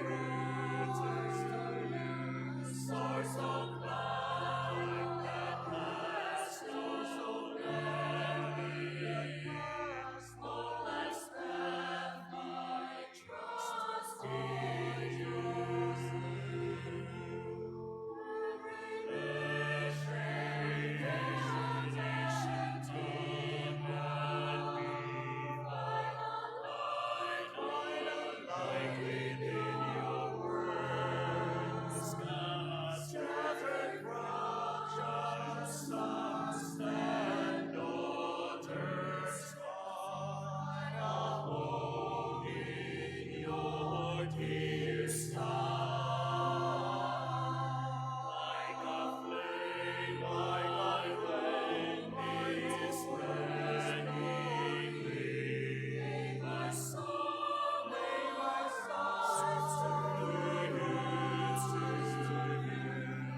Roots to you, source of life that lasts so many years. On life's path I trust in you. Every nation, deep and be find a light within your words. Scattered fractured sons and daughters find a home in your dear sight. Like a flame is burning. May my soul to you,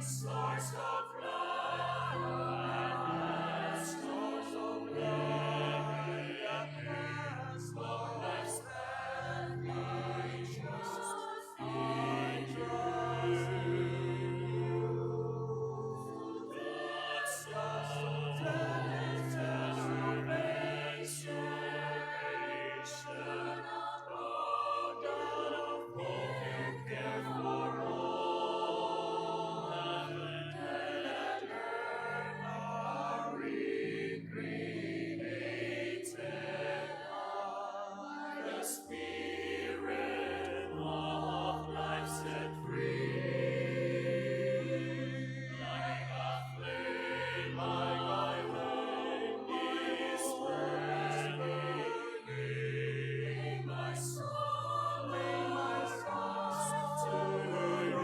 source of life that lasts, source of life that lasts, on life's path I trust in you. God's salvation, O God of hope, you care for all. Heaven and earth are recreated by the Spirit of life set free. Like a flame is burning. May my soul to you,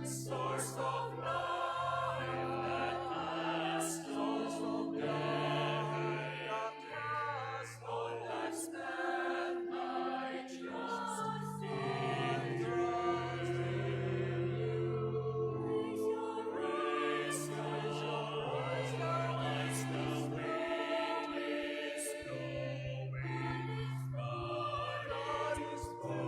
source of life that lasts, source of life that lasts, on life's path I trust in you. Grace, grace, the wind is blowing. God is for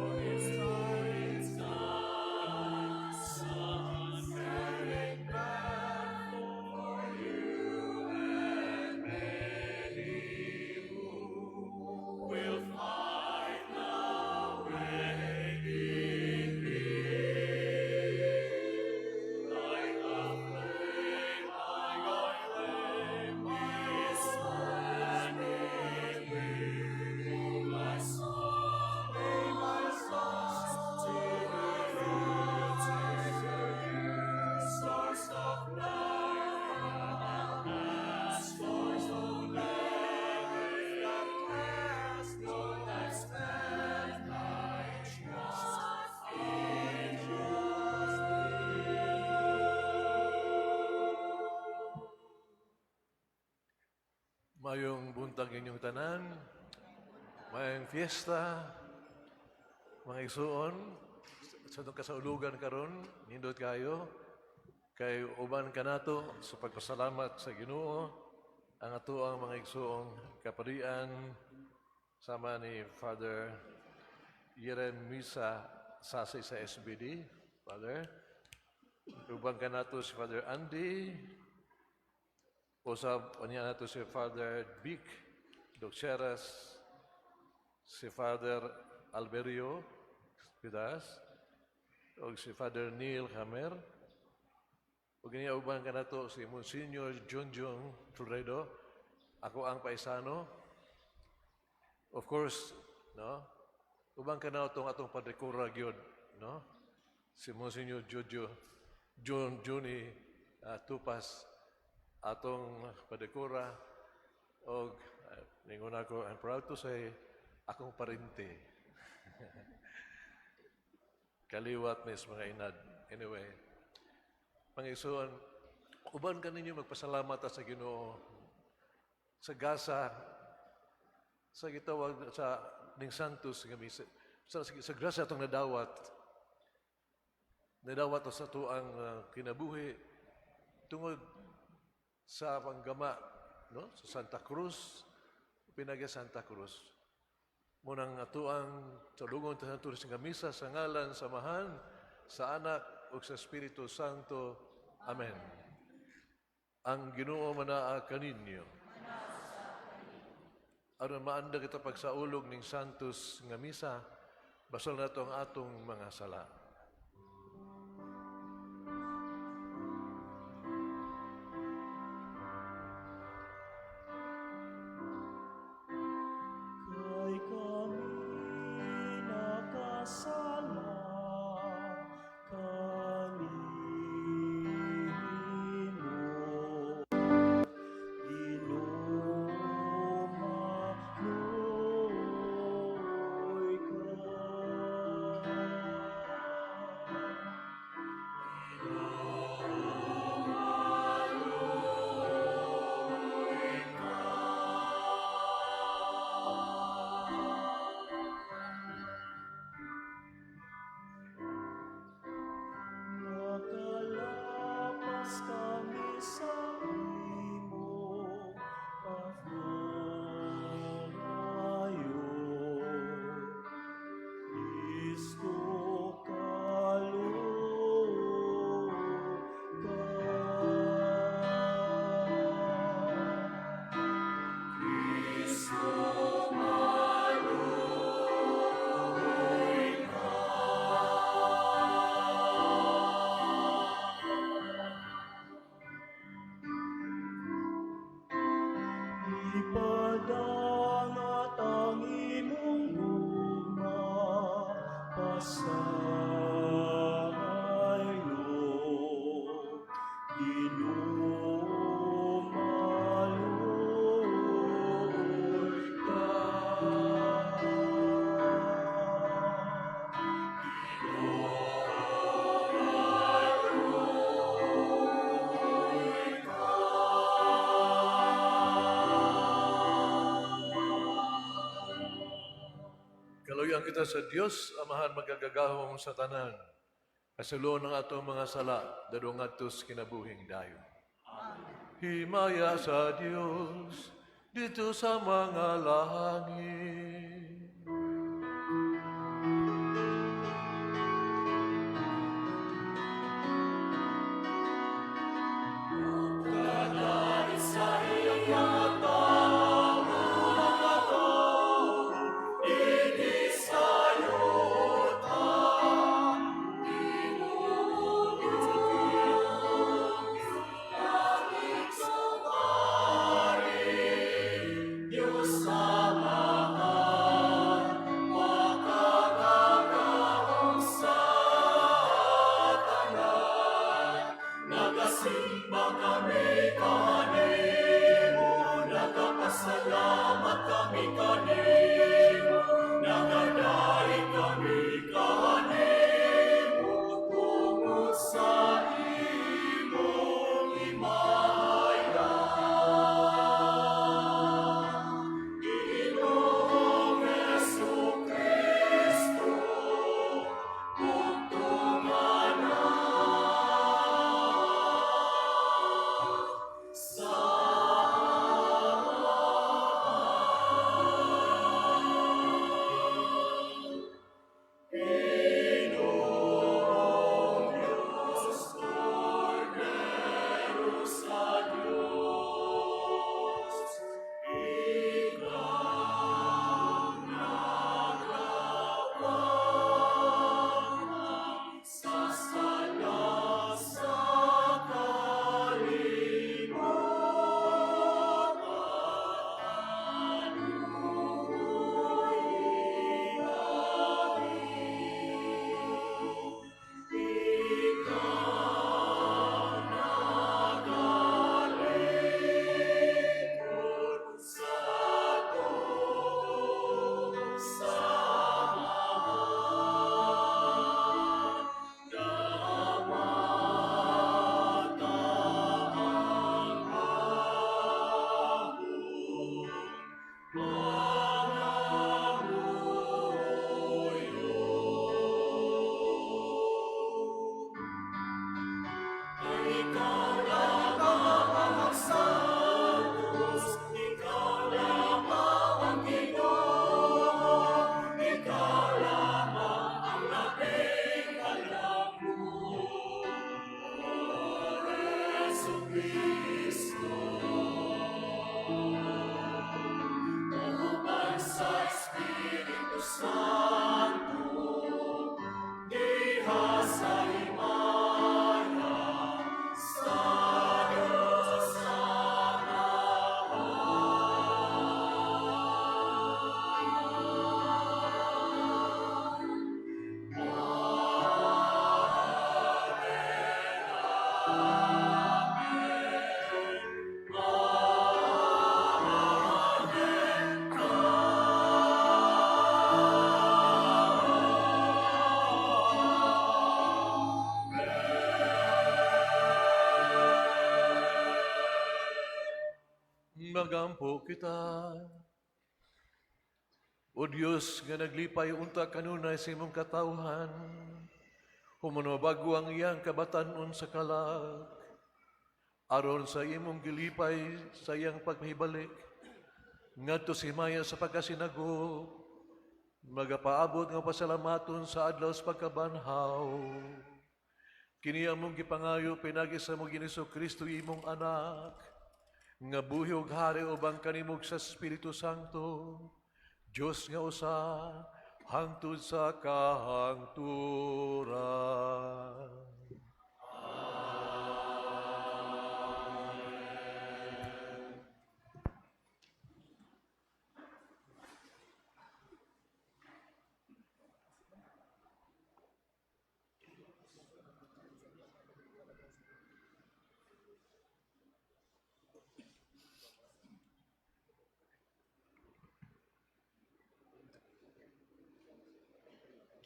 Son, turning back for you and many who will find the way in me. Like a flame is burning. May my soul to you, source of life that lasts, source of life that lasts, on life's path I trust in you. Maayong buntag inyong tanan, maayong fiesta, mga igsuon, sa atong kasaulugan karon, nindot kayo, kay uban kanato sa pagpasalamat sa Ginoo, ang atoang mga igsuong kaparian, sama ni Father Yeren Misa Sasi sa SBD, Father. Uban kanato si Father Andy, usab unya nato si Father Vic Doxeras, si Father Alberio Pidas, o si Father Neil Hamer, ug niya uban kanato si Monsignor Junjun Toledo, ako ang paisano. Of course, no? Uban kanato atong Padre Cura gyud, no? Si Monsignor Jojo John Juni Tupas, atong Padre Cura, og ningon ako, I'm proud to say akong parente. Kaliwat mis mga inad. Anyway, mga igsoon, uban kaninyo magpasalamat ta sa Ginoo sa gasa sa gitawag sa ning Santos nga misa sa grasya atong nadawat sa atoang kinabuhi tungod sa panggama, no, sa Santa Cruz, pinagi Santa Cruz. Mao nang atoang saulungon ta sa misa sa ngalan sa Amahan, sa Anak ug sa Espiritu Santo. Amen. Ang Ginoo manaa kaninyo. Aron maandang kita pagsaulog ning Santos nga misa, basol nato ang atong mga sala. Kay kami nakasala kanimo, Ginoo, maluoy ka. Nakalapas kami sa imo kanunayo. Kristo, kaluoy ka. Kristo, maluoy ka. Ipadangat ang imong gugma, pasaylo. Ginoo, maluoy ka. Ginoo, maluoy ka. Kaluoyan kita sa Dios, Amahan makagagahom sa tanan. Kasuluon ng atong mga sala, dadong ngadto sa kinabuhing dayon. Himaya sa Dios didto sa mga langit. Sa iyang mga tao, dinhi sa yuta. Ginoo, langit sa pari, Diyos Amahan. Magampo kita. O Diyos, nga naglipay unta kanunay sa imong katawhan, human mabago ang iyang kabatan-on sa kalag, aron sa imong gilipay sa iyang pagpahibalik, ngadto sa himaya sa pagkasinagop, magapaabot nga pasalamaton sa adlaw sa pagkabanhaw. Kini among gipangayo pinaagi sa among Ginoong Kristo, imong anak, nga buhi ug hari uban kanimo ug sa Espiritu Santo, Dios nga usa, hangtod sa kahangturan.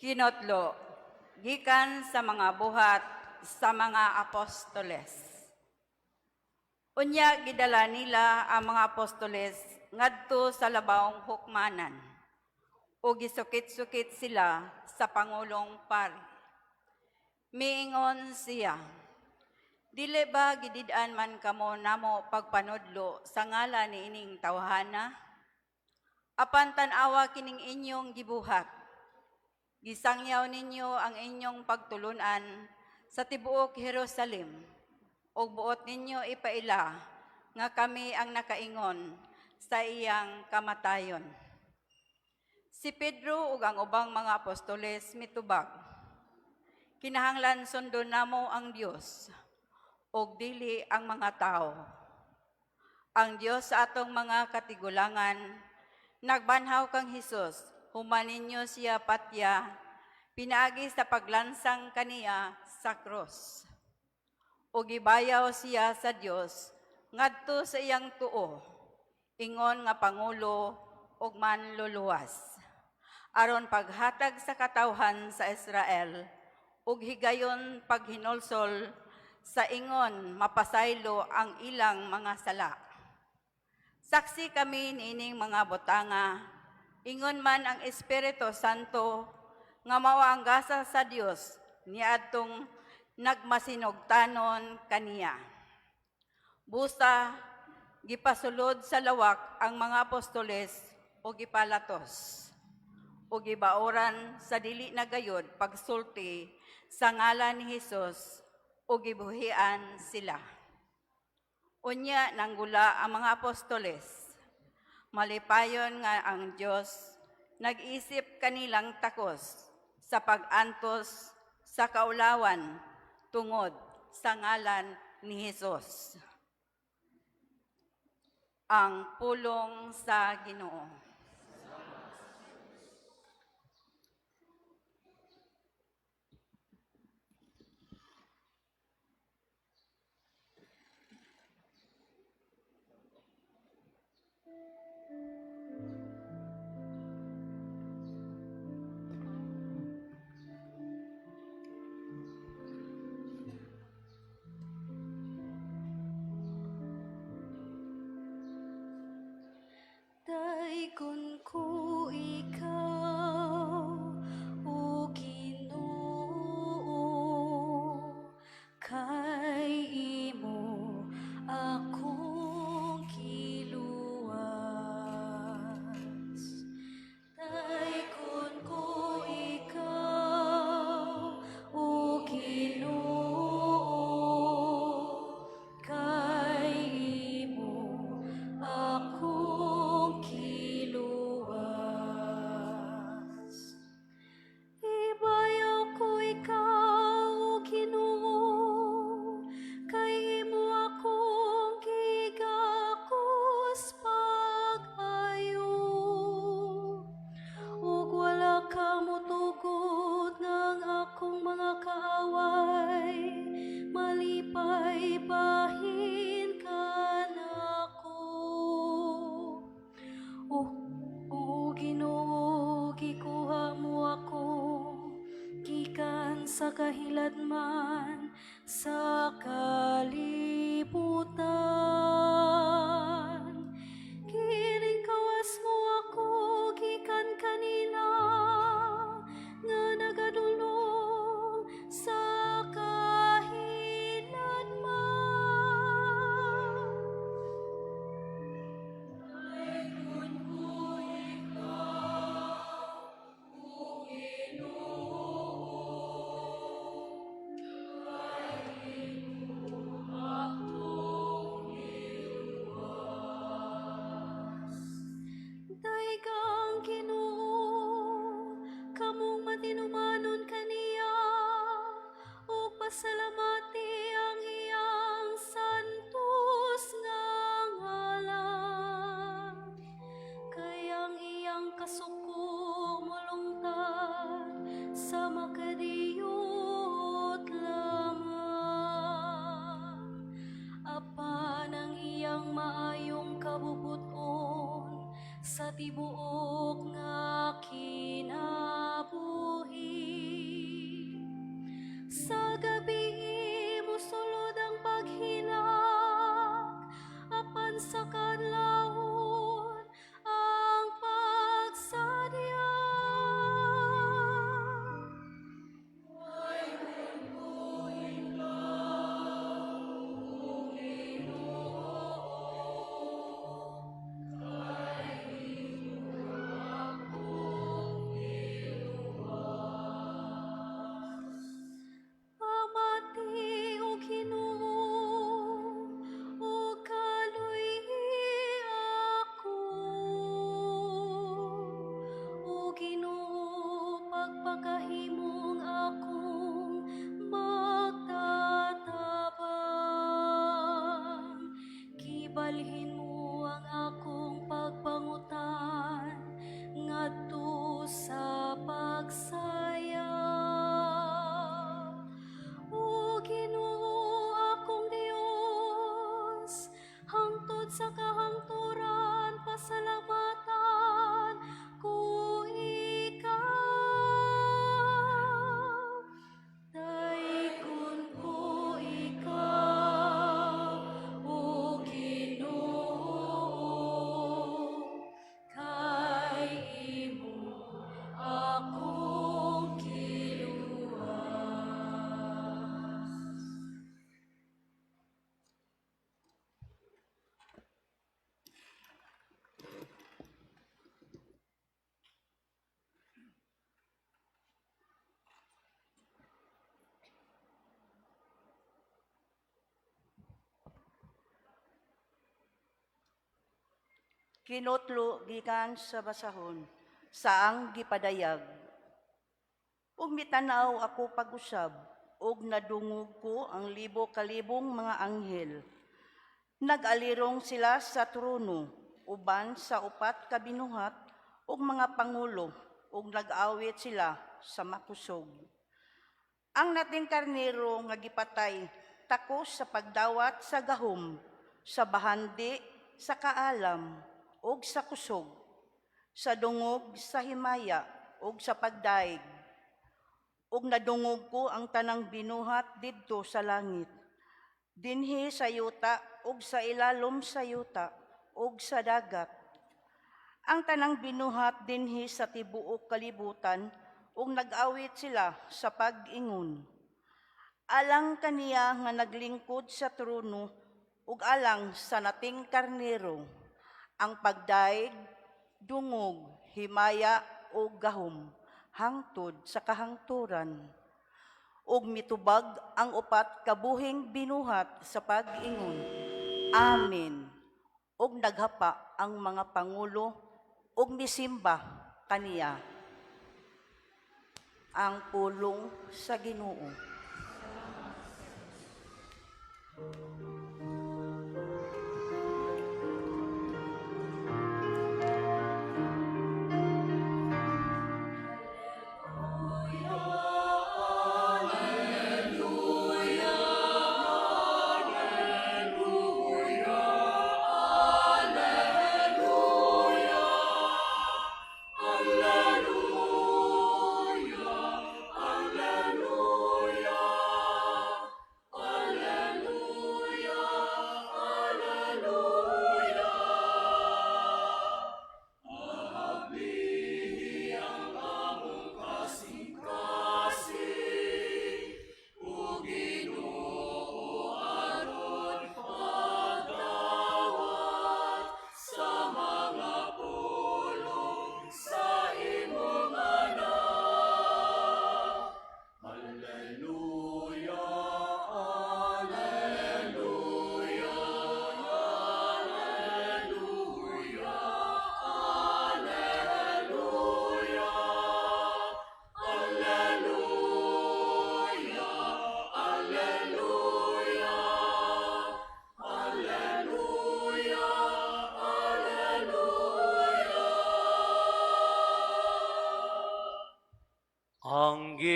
Kinotlo, gikan sa mga Buhat sa mga Apostoles. Unya gidala nila ang mga apostoles ngadto sa labawong hukmanan ug gisukit-sukit sila sa pangulong pari. Miingon siya, "Dili ba gidid-an man kamo namo pagpanudlo sa ngalan niining tawhana? Apan tan-awa kining inyong gibuhat. Gisangyaw ninyo ang inyong pagtulunan sa tibuok Jerusalem ug buot ninyo ipaila nga kami ang nakaingon sa iyang kamatayon." Si Pedro ug ang ubang mga apostoles mitubag, "Kinahanglan sundon namo ang Dios ug dili ang mga tawo. Ang Dios sa atong mga katigulangan nagbanhaw kang Hesus human ninyo siya patya pinaagi sa paglansang kaniya sa krus. Ug gibayaw siya sa Dios ngadto sa iyang tuo, ingon nga pangulo ug manluluwas, aron paghatag sa katawhan sa Israel ug higayon paghinulsol sa ingon mapasaylo ang ilang mga sala. Saksi kami niining mga butanga, ingon man ang Espiritu Santo nga mao ang gasa sa Dios niadtong nagmasinugtanon kaniya." Busa gipasulod sa lawak ang mga apostoles o gipalatos o gibaoran sa dili na gayod pagsulti sa ngalan ni Hesus o gibuhian sila. Unya nanggula ang mga apostoles. Malipayon nga ang Dios nag-isip kanilang takos sa pag-antos sa kaulawan tungod sa ngalan ni Hesus. Ang pulong sa Ginoo. Daygon ko ikaw, O Ginoo, kay imo akong giluwas. Daygon ko ikaw, O Ginoo, kay imo akong giluwas. Ibayaw ko ikaw, O Ginoo, kay imo akong gigakos pag-ayo. Ug wala ka motugot nga ang akong mga kaaway malipay bahin kanako. O Ginoo, gikuha mo ako gikan sa kahiladman sa kalibutan. Makadiyot lamang, apan ang iyang maayong kabubut-on sa tibuok nga kinabuhi. Sa gabi mosulod ang paghilak, apan sa kadlawon ang pagsadya. Pamati, O Ginoo, ug kaluy-i ako. O Ginoo, pagpakahimong akong magtatabang. Gibalhin mo ang akong pagpangutan ngadto sa pagsayop. O Ginoo, akong Dios, hangtod sa kahangturan pasalamatan ko ikaw. Daigkon ko ikaw, O Ginoo, kay imo akong giluwas. Kinotlo gikan sa basahon saang gipadayag. Ug mitanaw ako pag-usab ug nadungog ko ang libo kalibong mga anghel. Nag-alirong sila sa trono uban sa upat ka binuhat ug mga pangulo ug nag-awit sila sa makusog. Ang nating karnero nga gipatay takos sa pagdawat sa gahom, sa bahandi, sa kaalam, ug sa kusog, sa dungog, sa himaya, ug sa pagdaig. Ug nadungog ko ang tanang binuhat didto sa langit, dinhi sa yuta ug sa ilalom sa yuta ug sa dagat. Ang tanang binuhat dinhi sa tibuok kalibutan ug nag-awit sila sa pag-ingon: "Alang kaniya nga naglingkod sa trono ug alang sa nating karnero ang pagdaig, dungog, himaya ug gahom hangtod sa kahangturan." Ug mitubag ang upat ka buhing binuhat sa pag-ingon, "Amen." Ug naghapa ang mga pangulo ug misimba kaniya. Ang pulong sa Ginoo. Alleluia.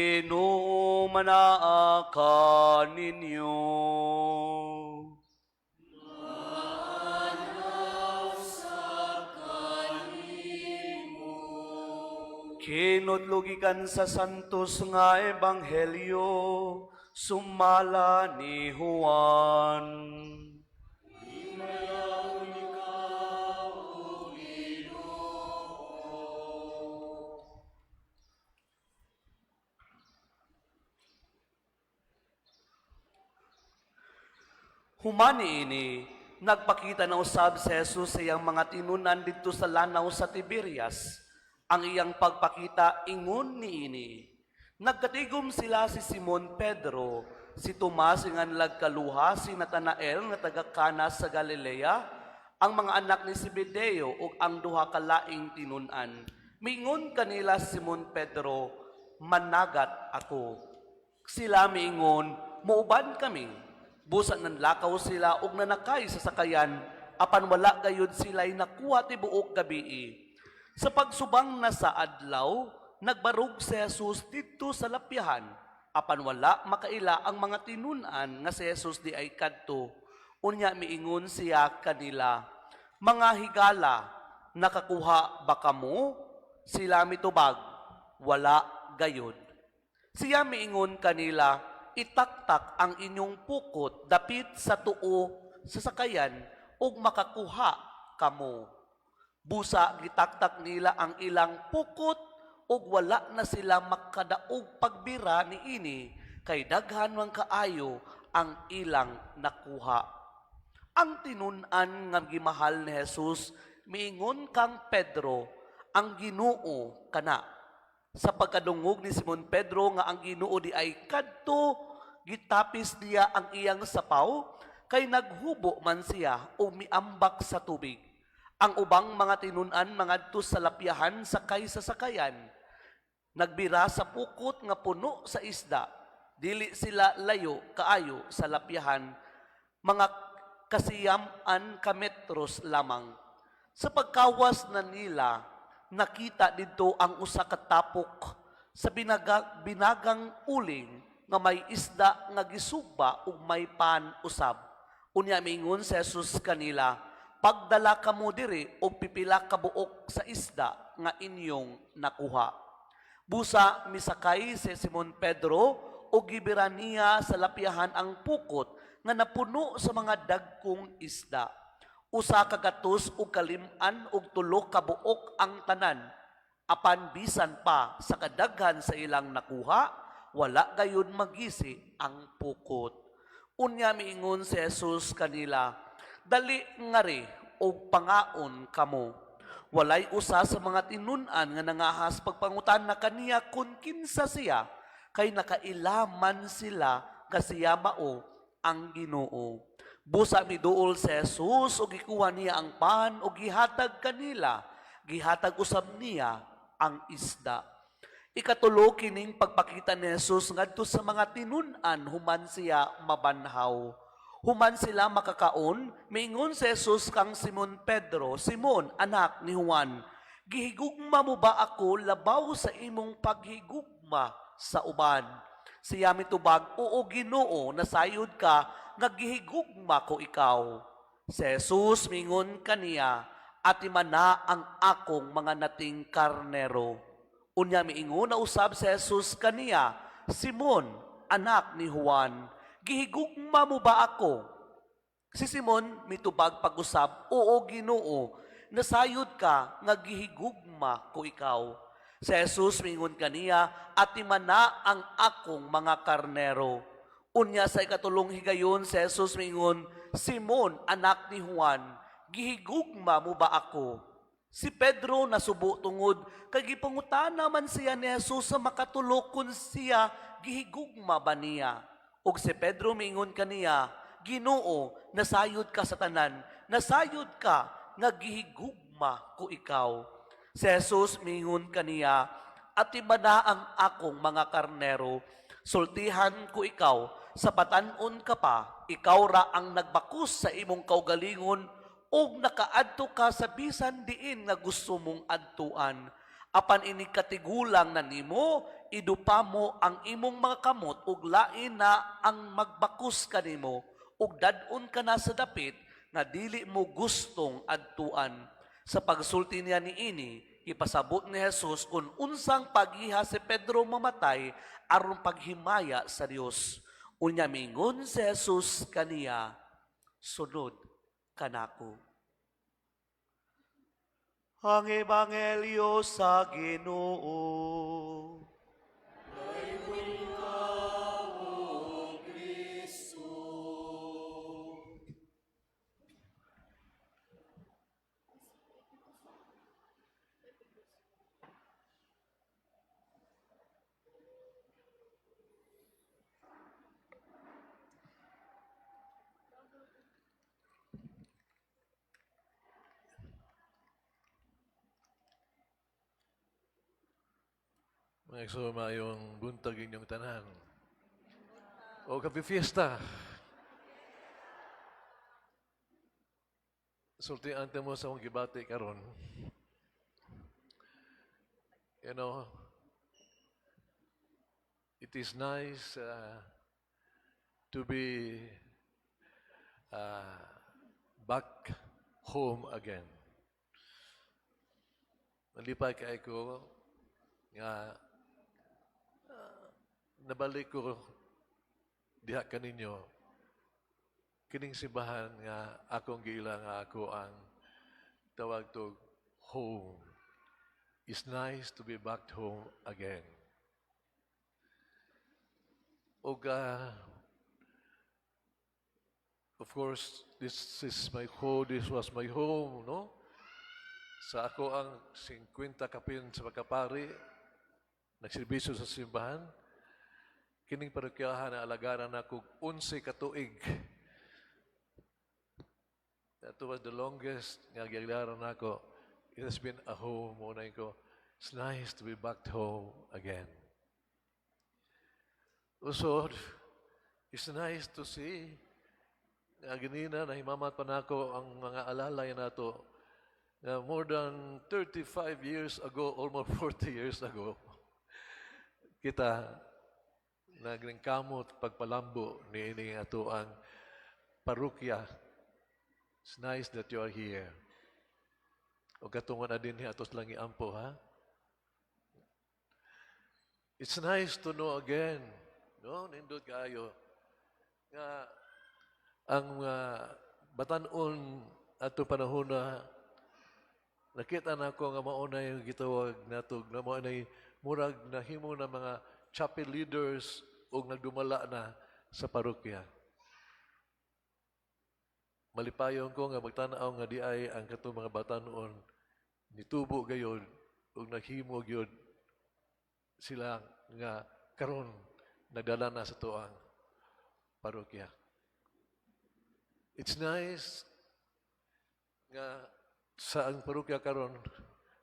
Ginoo manaa kaninyo. Kinudlo gikan sa Santos nga Ebanghelyo sumala ni Juan. Human niini, nagpakita na usab si Jesus sa iyang mga tinunan didto sa lanaw sa Tiberias. Ang iyang pagpakita ingon niini. Nagkatigom sila si Simon Pedro, si Tomas nga Kaluha, si Natanael nga taga Cana sa Galilea, ang mga anak ni Zebedeo ug ang duha ka laing tinun-an. Miingon kanila si Simon Pedro, "Managat ako." Sila miingon, "Muuban kami." Busa nanlakaw sila og nanakay sa sakayan, apan wala gayud sila'y nakuha tibuok gabii. Sa pagsubang na sa adlaw, nagbarog si Jesus didto sa lapyahan, apan wala makaila ang mga tinun-an nga si Jesus diay kadto. Unya miingon siya kanila, "Mga higala, nakakuha ba kamo?" Sila mitubag, "Wala gayud." Siya miingon kanila, "Itaktak ang inyong pukot dapit sa tuo sa sakayan ug makakuha kamo." Busa gitaktak nila ang ilang pukot ug wala na sila makadaog pagbira niini kay daghan man kaayo ang ilang nakuha. Ang tinun-an nga gimahal ni Jesus miingon kang Pedro, "Ang Ginoo kana." Sa pagkadungog ni Simon Pedro nga ang Ginoo diay kadto, gitapis niya ang iyang sapaw kay naghubo man siya ug miambak sa tubig. Ang ubang mga tinun-an mangadto sa lapyahan sakay sa sakayan. Nagbira sa pukot nga puno sa isda. Dili sila layo kaayo sa lapyahan, mga kasiyam-an ka metros lamang. Sa pagkawas na nila, nakita didto ang usa ka tapok sa binagang uling nga may isda nga gisugba ug may pan usab. Unya miingon si Jesus kanila, "Pagdala kamo diri og pipila ka buok sa isda nga inyong nakuha." Busa misakay si Simon Pedro ug gibira niya sa lapyahan ang pukot nga napuno sa mga dagkong isda. 153 ka buok ang tanan. Apan bisan pa sa kadaghan sa ilang nakuha, wala gayud magisi ang pukot. Unya miingon si Jesus kanila, "Dali ngari og pangaon kamo." Walay usa sa mga tinun-an nga nangahas pagpangutana kaniya kung kinsa siya, kay nakaila man sila nga siya mao ang Ginoo. Busa miduol si Jesus ug gikuha niya ang pan ug gihatag kanila, gihatag usab niya ang isda. Ikatulo kining pagpakita ni Jesus ngadto sa mga tinun-an human siya mabanhaw. Human sila makakaon, miingon si Jesus kang Simon Pedro, "Simon, anak ni Juan, gihigugma mo ba ako labaw sa imong paghigugma sa uban?" Siya mitubag, "Oo, Ginoo, nasayod ka nga gihigugma ko ikaw." Si Jesus mingon kaniya, "Atimana ang akong mga nating karnero." Unya miingon na usab si Jesus kaniya, "Simon, anak ni Juan, gihigugma mo ba ako?" Si Simon mitubag pag-usab, "Oo, Ginoo, nasayod ka nga gihigugma ko ikaw." Si Jesus mingon kaniya, "Atimana ang akong mga karnero." Unya sa ikatulong higayon, si Jesus mingon, "Simon, anak ni Juan, gihigugma mo ba ako?" Si Pedro nasubo tungod kay gipangutana man siya ni Jesus sa makatulo kung siya gihigugma ba niya. Ug si Pedro miingon kaniya, "Ginoo, nasayod ka sa tanan, nasayod ka nga gihigugma ko ikaw." Si Jesus miingon kaniya, "Atimana ang akong mga karnero. Sultihan ko ikaw, sa batan-on ka pa, ikaw ra ang nagbakus sa imong kaugalingon ug nakaadto ka sa bisan diin nga gusto mong adtuan. Apan inig katigulang na nimo, Idupa mo ang imong mga kamot ug lain na ang magbakus kanimo ug dad-on ka na sa dapit nga dili mo gustong adtuan." Sa pagsulti niya niini, ipasabot ni Jesus kung unsang pagiha si Pedro mamatay aron paghimaya sa Dios. Unya mingon si Jesus kaniya, "Sunod kanako." Ang Ebanghelyo sa Ginoo. Mga igsoon, maayong buntag inyong tanan. O happy fiesta. Sultian mo sa akong gibati karon. It is nice to be back home again. Malipay kay ko nga nabalik ko diha kaninyo kining simbahan nga akong giila nga ako ang tawag to home. It's nice to be back home again. Ug of course, this is my home, this was my home, no? Sa ako ang 50 kapin sa pagkapari, nagserbisyo sa simbahan, kining parokyahan na alagaran nako 11 ka tuig. That was the longest nga gialagaran nako. It has been a home mo na ko. It's nice to be back home again. Also, it's nice to see nga ganina nahimamat pa nako ang mga alalay nato nga more than 35 years ago, almost 40 years ago, kita nagringkamot pagpalambo ni ini ato ang parokya. It's nice that you are here. O katungan na din atos lang iampo, ha? It's nice to know again, no? Nindot kayo nga ang batan-on ato panahon na nakita na ako nga mao na yung gitawag nato nga mao na murag nahimo na mga chapel leaders ug nagdumala na sa parokya. Malipayon ko nga magtan-aw nga di ay ang katong mga batan-on nitubo gayod ug naghimo gyud sila nga karon nagdala na sa tuang parokya. It's nice nga sa ang parokya karon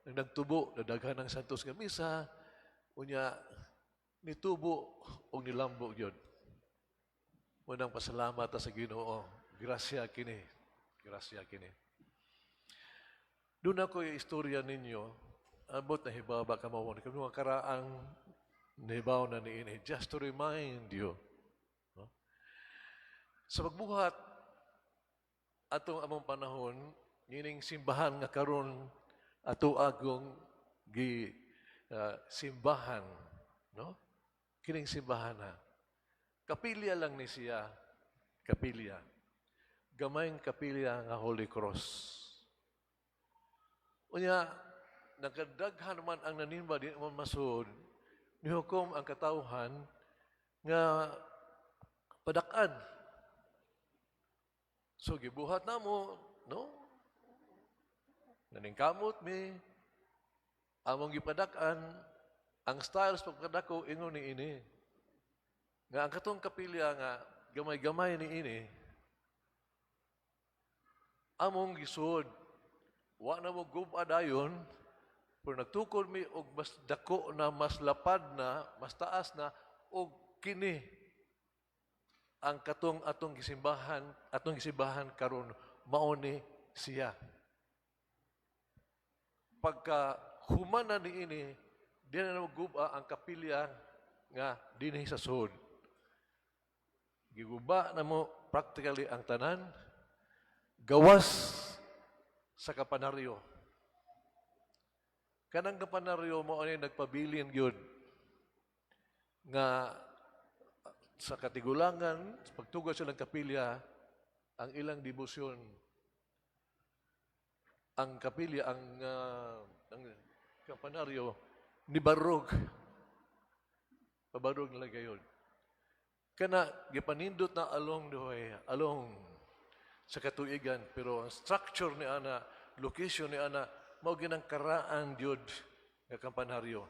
nang nagtubo, nadaghan ang Santos nga misa, unya nitubo og nilambo gyud. Unang pasalamat ta sa Ginoo. Grasya kini. Grasya kini. Doon ako yung istorya ninyo, abot na hibaba ka mo, kami mga karaang nahibaw na niini, just to remind you. No? Sa pagbuhat, atong among panahon, nining simbahan nga karon ato agong gi simbahan, no? Kining simbahan na. Kapilya lang ni siya, kapilya. Gamayng kapilya nga Holy Cross. Unya, nagkadaghan man ang nanimba, di man masud, nihukom ang katawhan nga padakan. So gibuhat na mo, no? Naningkamot mi, among gipadak-an, ang styles pagkadako ingon ni ini. Nga ang katong kapilya nga gamay-gamay ni ini, among gisud, wa na mo gub-a dayon, pero nagtukod mi og mas dako na, mas lapad na, mas taas na, og kini ang katong atong gisimbahan karon mao ni siya. Pagka humana ni ini, Di na guba ang kapilya nga dinhi sa sud. Giguba na mo practically ang tanan gawas sa kampanaryo. Kanang kampanaryo mo ano nagpabilin gyud nga sa katigulangan, sa pagtugad silang kapilya, ang ilang debosyon, ang kapilya, ang kampanaryo, nibarog. Pabarog na lang gayon. Kana, gipanindot na along the way, along sa katuigan, pero ang structure ni ana, location ni ana, mao ginang karaan gyud nga kampanaryo.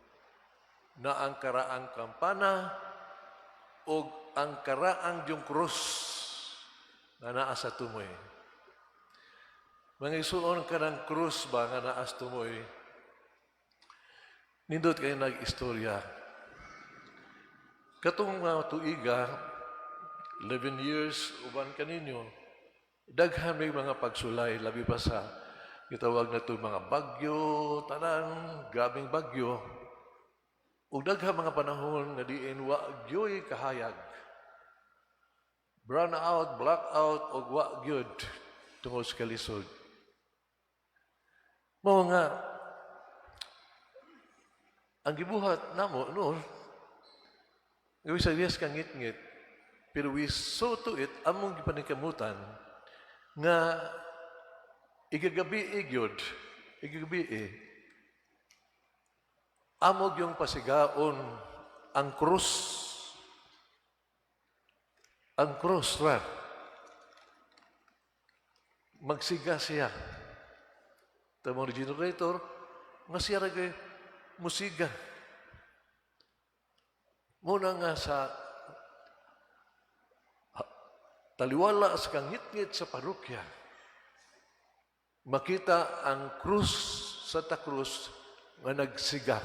Na ang karaang kampana o ang karaang yung krus nga naa sa tumoy. Mga isuon, kanang krus ba nga naa sa tumoy, nindot kay nag-istorya. Katong mga tuiga, 11 years uban kaninyo, daghan may mga pagsulay, labi pa sa gitawag na ito mga bagyo, tanan, grabing bagyo. Ug daghan mga panahon nga diin wa gyoy kahayag. Brown out, black out, ug wa gyud tungod sa kalisod. Mao nga ang gibuhat namo noon, gawin sa yes ka ngit-ngit, pero we saw to it, among gipaningkamutan, nga igagabi gyud, igagabi amo yung pasigaon ang krus. Ang krus ra. Magsiga siya. Tamong generator, nga siya ra gyud musiga. Muna nga sa taliwala sa kangitngit sa parokya, makita ang krus, Santa Cruz, nga nagsiga.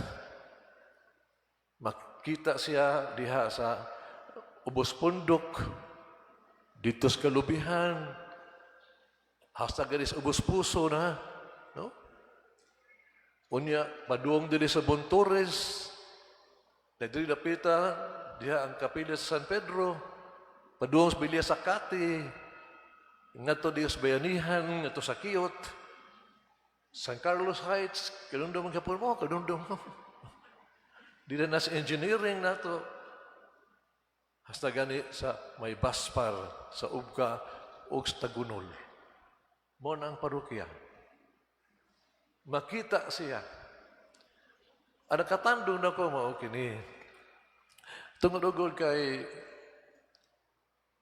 Makita siya diha sa ubos pundok, dito sa kalubihan, hasta gani sa ubos puso na, no? Unya, paduong diri sa Bontores, na diri dapita, diha ang kapilya sa San Pedro, paduong sa Bilya sa Kati, ngadto diha sa Bayanihan, ngadto sa Kiyot, San Carlos Heights, kanundong man gihapon mo, kanundong mo. Di na sa engineering nato. Hasta gani sa may Baspar, sa Ubka, ug sa Tagunol. Mo na ang parokya. Makita siya. Ang nakatandong na ko mao kini. Tungod ugol kay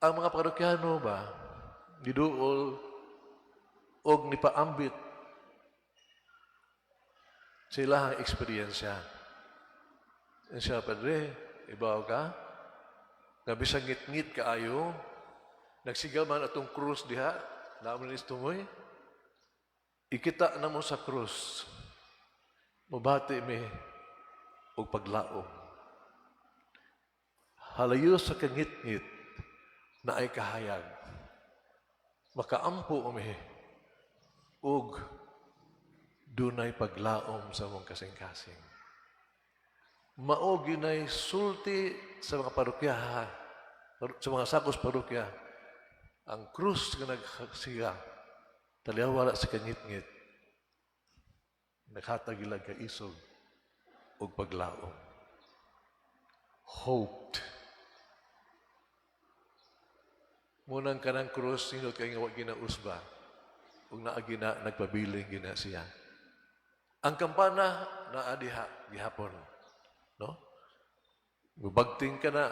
ang mga parokyano ba niduol og nipaambit sila ang eksperyensya. Siya, "Padre, ibaw ka, nga bisan ngit-ngit kaayo, nagsiga man atong krus diha, naman ni tungoy, ikita na mo sa krus, mabati mi og paglaom. Halayo sa kangit-ngit na ay kahayag. Makaampo mi og dunay paglaom sa mong kasing-kasing." Mao ginay sulti sa mga parokya, sa mga sakos parokya, ang krus nga nagsiga, taliwala sa kangit-ngit, naghatag ilag kaisog og paglaom. Hoped. Munang kanang krus, sinot kay nga wa ginausba, ug naa gina nagpabiling gina siya. Ang kampana naa diha gihapon. No? Mubagting ka na.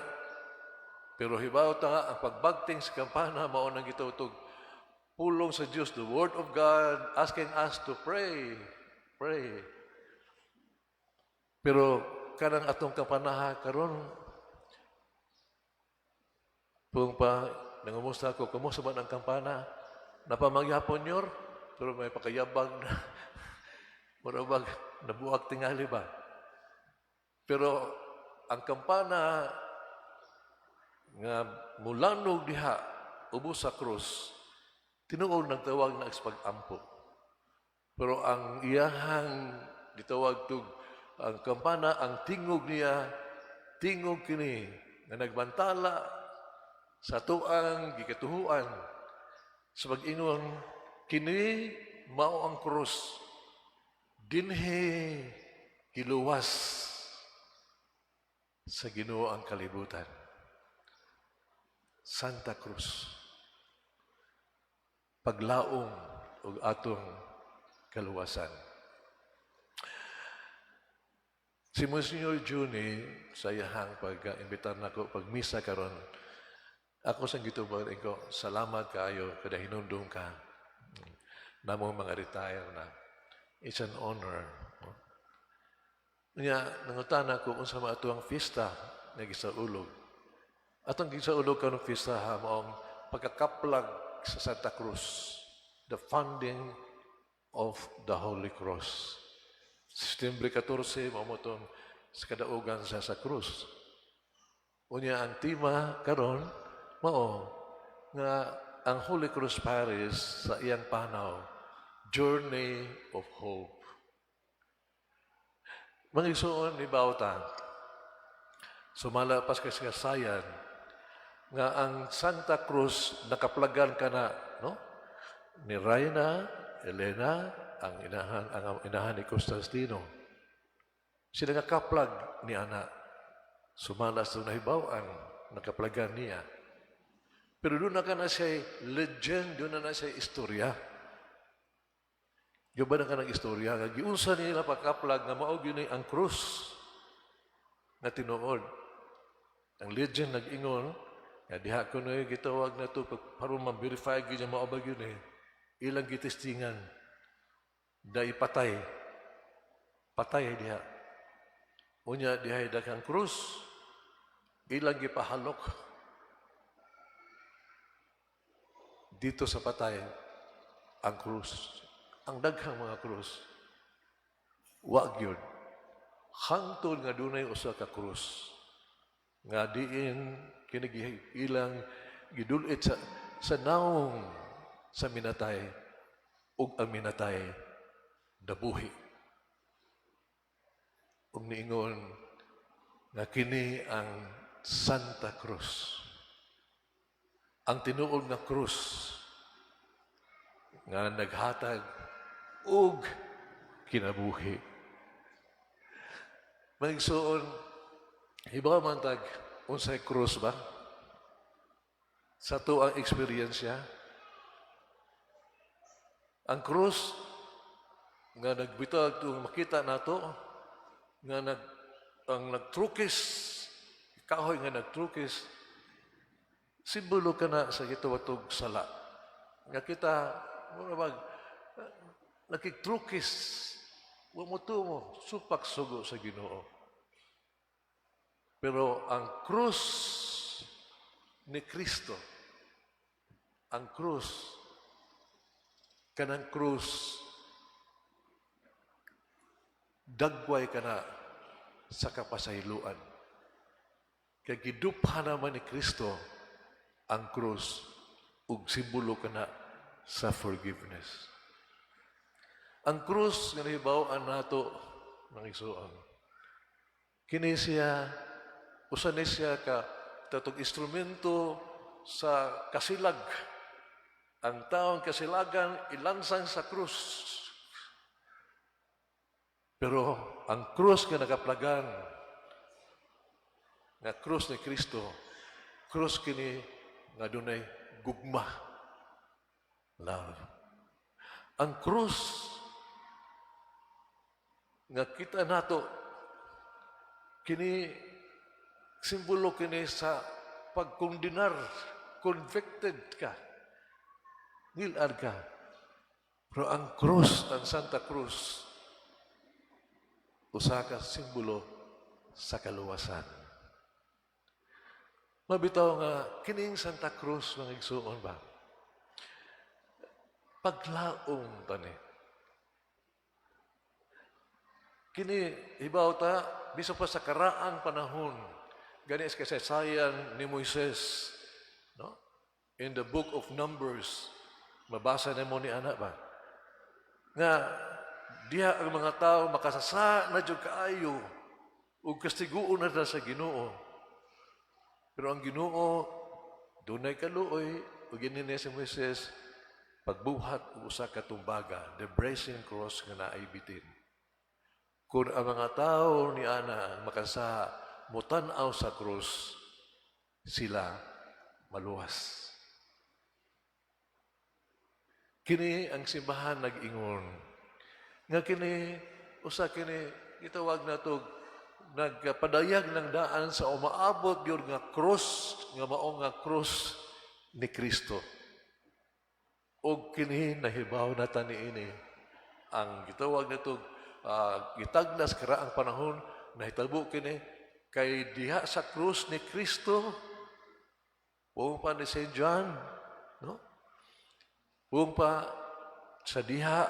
Pero hibaw ta nga, ang pagbagting sa kampana mao nang gitawtog pulong sa Dios, the word of God asking us to pray. Pray. Pero kanang atong kampanaha karon, kung pa nangumusta ako, "Kumusta ba ang kampana?" Napamagyapon yor, pero may pakayabag na. Mura bag, nabuak tingali ba? Pero ang kampana nga mulanog diha ubos sa krus, tinuod nagtawag na pag-ampo. Pero ang iyahang gitawag tug Ang kampana, ang tingog niya, tingog kini nga nagbantala sa tuang gikatuhuan sa pag-ingon, kini mao ang krus, dinhi giluwas sa Ginoo ang kalibutan. Santa Cruz, paglaom og atong kaluwasan. Si Monsignor Juni, sa iyahang pag-imbitar nako pag misa karon, ako sang gitubag ko, "Salamat kaayo kada hinumdum ka namong mga retire na. It's an honor." Nya, nangutana ko unsa man ato ang fiesta nga gisaulog. Atong gisaulog karon fiesta ha, mao ang pagkakaplag sa Santa Cruz, the founding of the Holy Cross. Setyembre 14, mao mo tong sa kadaugan sa krus. Unya ang tema karon mao nga ang Holy Cross Parish sa iyang panaw, Journey of Hope. Mga igsoon ni Bauta, sumala pas kasaysayan nga ang Santa Cruz nakaplagan kana, no, ni Reyna Elena, ang inahan ni Constantino. Sila nga kaplag ni ana, sumala sa nahibaw-an nakaplagan niya. Pero doon na ka na siya legend, doon na na siya istorya. Yung ba na ka ng istorya nga giunsa nila pagkaplag nga mao gyud ni ang krus nga tinuod? Ang legend nag-ingon nga diha kuno gitawag na to para ma-verify gyud niya mao ba gyud ni ilang gitestingan, dai patay patay diha. Unya diha daghang krus, ilang gipahalok dito sa patay ang krus, ang daghang mga krus. Wa gyud hangtod nga dunay usa ka krus nga diin kini ilang gidulit sa nawong sa minatay, ug ang minatay nabuhi ug niingon nga kini ang Santa Cruz, ang tinuod nga krus nga naghatag og kinabuhi. Mga igsoon, hibaw man tag unsay krus ba? Sa ato ang eksperyensya, ang krus nga nagbitag itong makita nato nga ang nagtrukis, kahoy nga nagtrukis, simbolo kana sa gitawatog sala nga kita mura bag nakigtrukis, wa mo tumo supak sugo sa Ginoo. Pero ang krus ni Kristo, ang krus kanang krus dagway kana sa kapasayloan. Kay gidupha naman ni Kristo ang krus ug simbolo kana sa forgiveness. Ang krus nga nahibaw-an nato, mga igsoon, kini siya, usa ni siya ka tatong instrumento sa kasilag. Ang taong kasilagan ilansang sa krus. Pero ang krus nga nakaplagan, nga krus ni Kristo, krus kini nga dunay gugma, love. Ang krus nga kita nato kini, simbolo kini sa pagkondenar, convicted ka, ngilad ka. Pero ang krus, ang Santa Cruz, usa ka simbolo sa kaluwasan. Mabitaw nga kining Santa Cruz, mga igsuon ba, paglaom tani. Kini hibaw ta bisan pa sa karaang panahon, gani sa kasaysayan ni Moises, no, in the Book of Numbers, mabasa nimo ni ana ba nga Diha ang mga tao makasasa na jud kaayo ug kastiguon na sa Ginoo. Pero ang Ginoo dunay kaluoy ug giingon si Moises pagbuhat og usa ka tumbaga, the brazen cross nga naay bitin. Kung ang mga tao ni ana makasa mutan-aw sa krus, sila maluwas. Kini ang simbahan nag-ingon nga kini usa kini gitawag nato nagpadayag ng daan sa umaabot gyud nga krus, nga mao nga krus ni Kristo. Og kini nahibaw na ta niini ang gitawag nato gitagnas karaang panahon nahitabo kini kay diha sa krus ni Kristo, buong pa ni St. John, no? Buong pa sa diha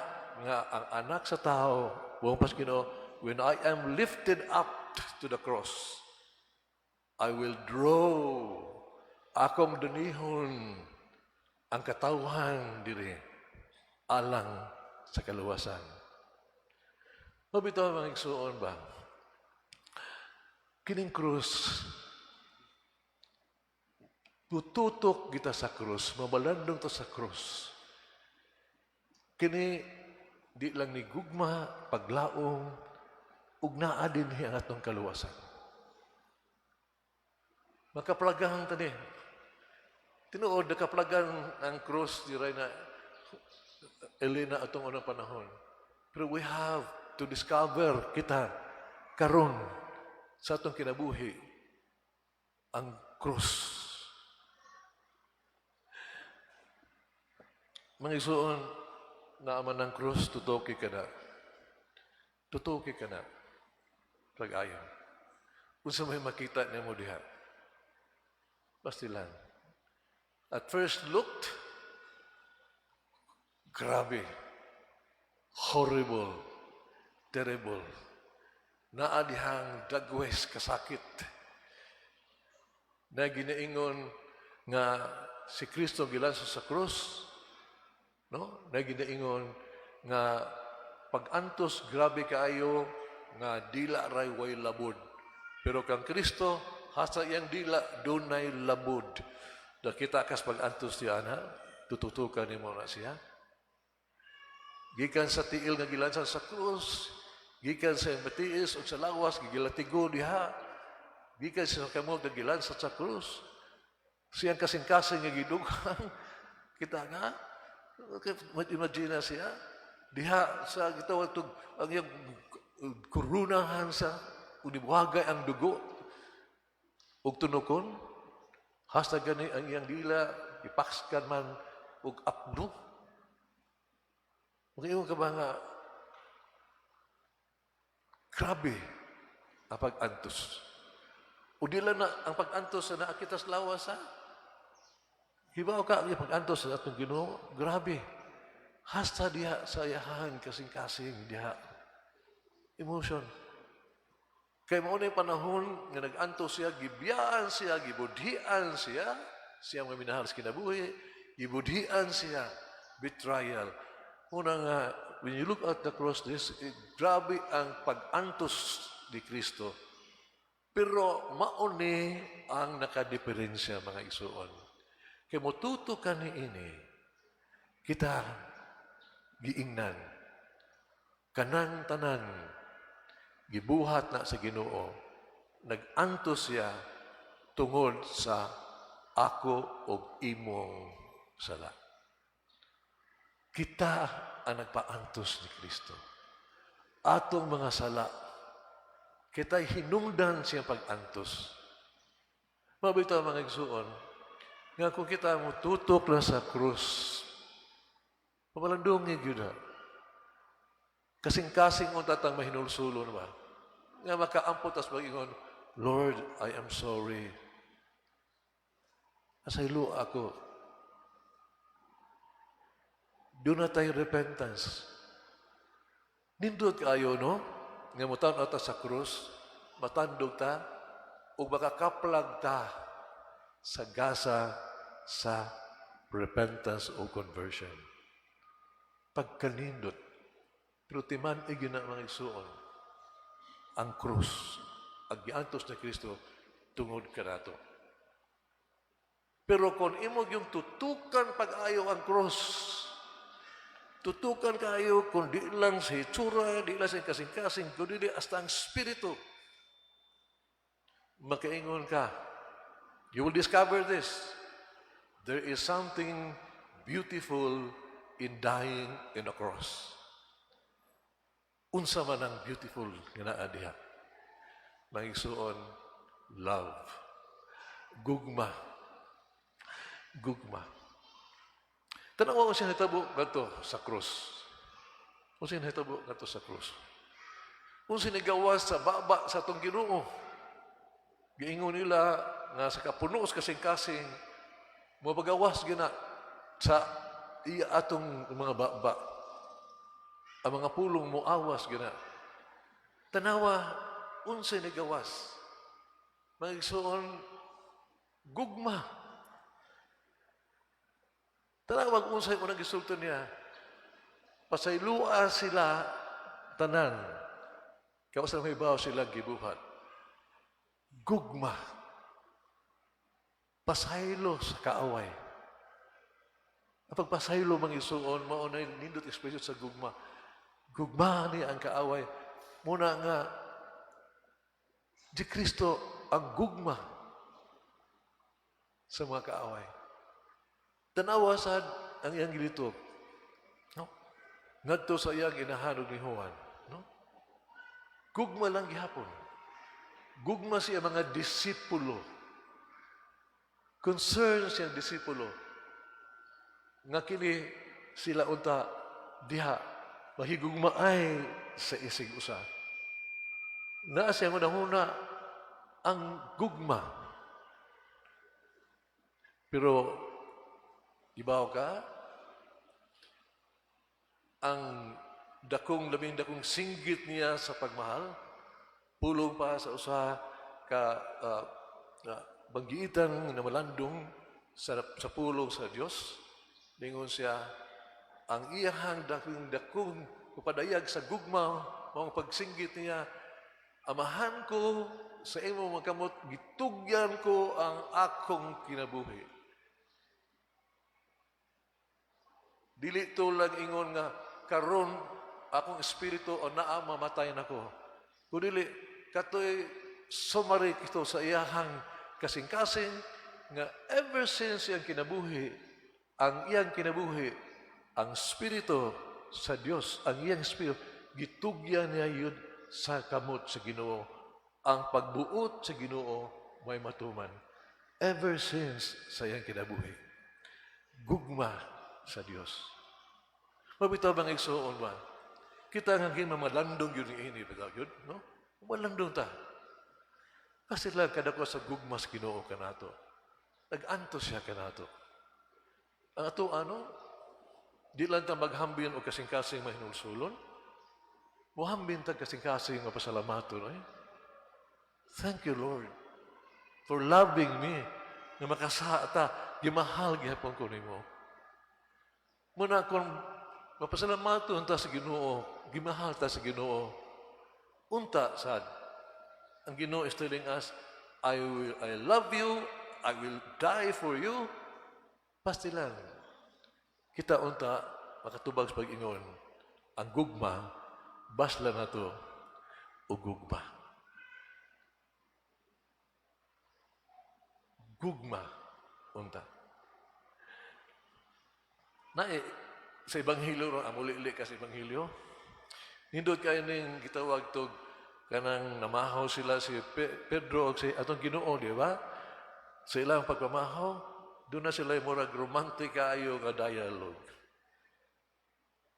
nga ang anak sa tao, buong pa sa Ginoo, "When I am lifted up to the cross, I will draw, akong dunihon ang katawhan diri alang sa kaluwasan." Mao bitaw, mga igsuon ba? Kining krus, tututok kita sa krus, mabalandong ta sa krus. Kini di lang ni gugma, paglaom, ug naa dinhi ang atong kaluwasan. Makaplagahan tani. Tinuod, nakaplagan ang krus di na Elena atong unang panahon. Pero we have to discover kita karon sa atong kinabuhi ang krus. Mga igsuon, naaman ng krus, tutuki ka na. Tutuki ka na. Pag-ayon. Unsa may makita nimo diha? Basta lang. At first looked, grabe, horrible, terrible. Naa dihang dagwes kasakit. Na ginaingon nga si Kristo gilansa sa krus, no? Na ginaingon nga pag-antos grabe kaayo nga dila ray way labod. Pero kang Kristo hasta iyang dila dunay labod. Nakita kas pag-antos niya na, tututukan nimo na siya. Gikan sa tiil nga gilansan sa krus, gikan sa iyang matiis o sa lawas, gigilatigo diha. Gikan sa kamot nga gilansan sa krus. Siyang kasing-kasing nga gidugang. Kita nga, imagine na siya. Diha sa gitawag tug ang iyang korunahan sa unibuhagay ang dugo ug tunokon hasta gani ang iyang dila ipakskan man og apno. Makaingon ka ba nga grabe ang pag-antos? O di lang na ang pag-antos sa naa kita sa lawas, ha? Hibaw ka ang pag-antos sa atong Ginoo, grabe. Hasta diha sa iyahan kasing-kasing diha. Emotion. Kay mao na yung panahon nga nag-antos siya, gibiyaan siya, gibudhian siya, siya mga minahal sa kinabuhi, gibudhian siya, betrayal. Una nga, when you look at the cross, this, grabe ang pag-antos ni Kristo. Pero mauni ang nakadiferensya, mga igsuon. Kay motuto ka ni ini, kita giingnan, kanang tanan, gibuhat na sa Ginoo, nag-antos siya tungod sa ako og imong sala. Kita ang nagpaantos ni Kristo. Atong mga sala, kita'y hinungdan siyang pag-antos. Mao bitaw, mga igsuon, nga kung kita mo tutok lang sa krus, pamalandungi gyud na. Kasing-kasing unta tang mahinulsulon ba? Nga makaampot tas mag-ingon, "Lord, I am sorry. Nasaylo ako." Duna tay repentance. Nindot kayo, no? Nga mutan ta sa krus, matandog ta, ug makakaplag ta sa gasa sa repentance o conversion. Pagkanindot. Pero timan-i gyud na, mga igsuon, ang krus, ang giantos ni Kristo tungod kanato. Pero kung imo yung tutukan pag-ayo ang krus, tutukan kaayo kung di lang sa hitsura, di lang sa kasing-kasing, kundi di hasta ang spirito. Makaingon ka. You will discover this. There is something beautiful in dying in a cross. Unsa man ang beautiful nga naa diha? Mga igsuon, love. Gugma. Gugma. Tanawa ko siya nahitabo ngadto sa krus. Unsa nahitabo ngadto sa krus? Unsa nagawas sa baba sa atong Ginoo? Giingon nila nga sa kapuno sa kasing-kasing mapagawas gina sa iya atong mga baba. Ang mga pulong mo awas gina. Tanawa unsay nagawas? Mga igsuon, gugma. Tanawag unsay unang gisulti niya. Pasaylua sila tanan. Kaya sa may sila gibuhat. Gugma. Pasaylo sa kaaway. Ang pagpasaylo, mga igsuon, mao na nindot ekspresyon sa gugma. Gugma ni ang kaaway. Muna nga, di Kristo ang gugma sa mga kaaway. Tanawa sad ang iyang gilito. No? Ngadto sa iyang inahan ug ni Juan. No? Gugma lang gihapon. Gugma siya mga disipulo. Concern siyang disipulo. Nga kini sila unta diha mahigugmaay sa isig usa. Naa siya una ang gugma. Pero ibaw ka, ang dakong labing dakong singgit niya sa pagmahal, pulong pa sa usa ka banggiitan na malandong sa pulong sa Dios, ningon siya, ang iyahang dakong dakong papadayag sa gugma, maong pagsinggit niya, "Amahan ko, sa imo mga kamot, gitugyan ko ang akong kinabuhi." Dili to lang ingon nga karon akong espiritu o naa mamatay nako. Kundi katoy summary kito sa iyahang kasing-kasing nga ever since iyang kinabuhi, ang iyang kinabuhi, ang espiritu sa Dios, ang iyang espiritu, gitugyan niya yun sa kamot sa Ginoo. Ang pagbuot sa Ginoo may matuman. Ever since sa iyang kinabuhi. Gugma sa Dios. Mabitaw bang igsuon ba? Kita nga gin mamalandong yun ini bitaw yun, no? Malandong ta. Kasi lang kada ko sa gugma sa Ginoo kanato. Nag-antos siya kanato. Ang ato ano, di lang ta maghambin o kasing-kasing mahinulsulon. Muhambin ta kasing-kasing mapasalamaton. Eh? Thank you, Lord, for loving me. Nga makasala ta, gimahal gihapon ko nimo. Muna kung mapasalamaton ta sa Ginoo, gimahal ta sa Ginoo. Unta sad, ang Ginoo is telling us, "I love you, I will die for you." Pasti lang, kita unta makatubag sa pag-ingon, ang gugma, basla na to, o gugma. Gugma, unta. Na eh, sa Ebanghelyo ron, amuli ka sa Ebanghelyo. Nindot kayo ning gitawag tog kanang namahaw sila si Pedro og si atong Ginoo, di ba? Sa ilang pagpamahaw, doon na sila murag romantic kaayo nga dialogue.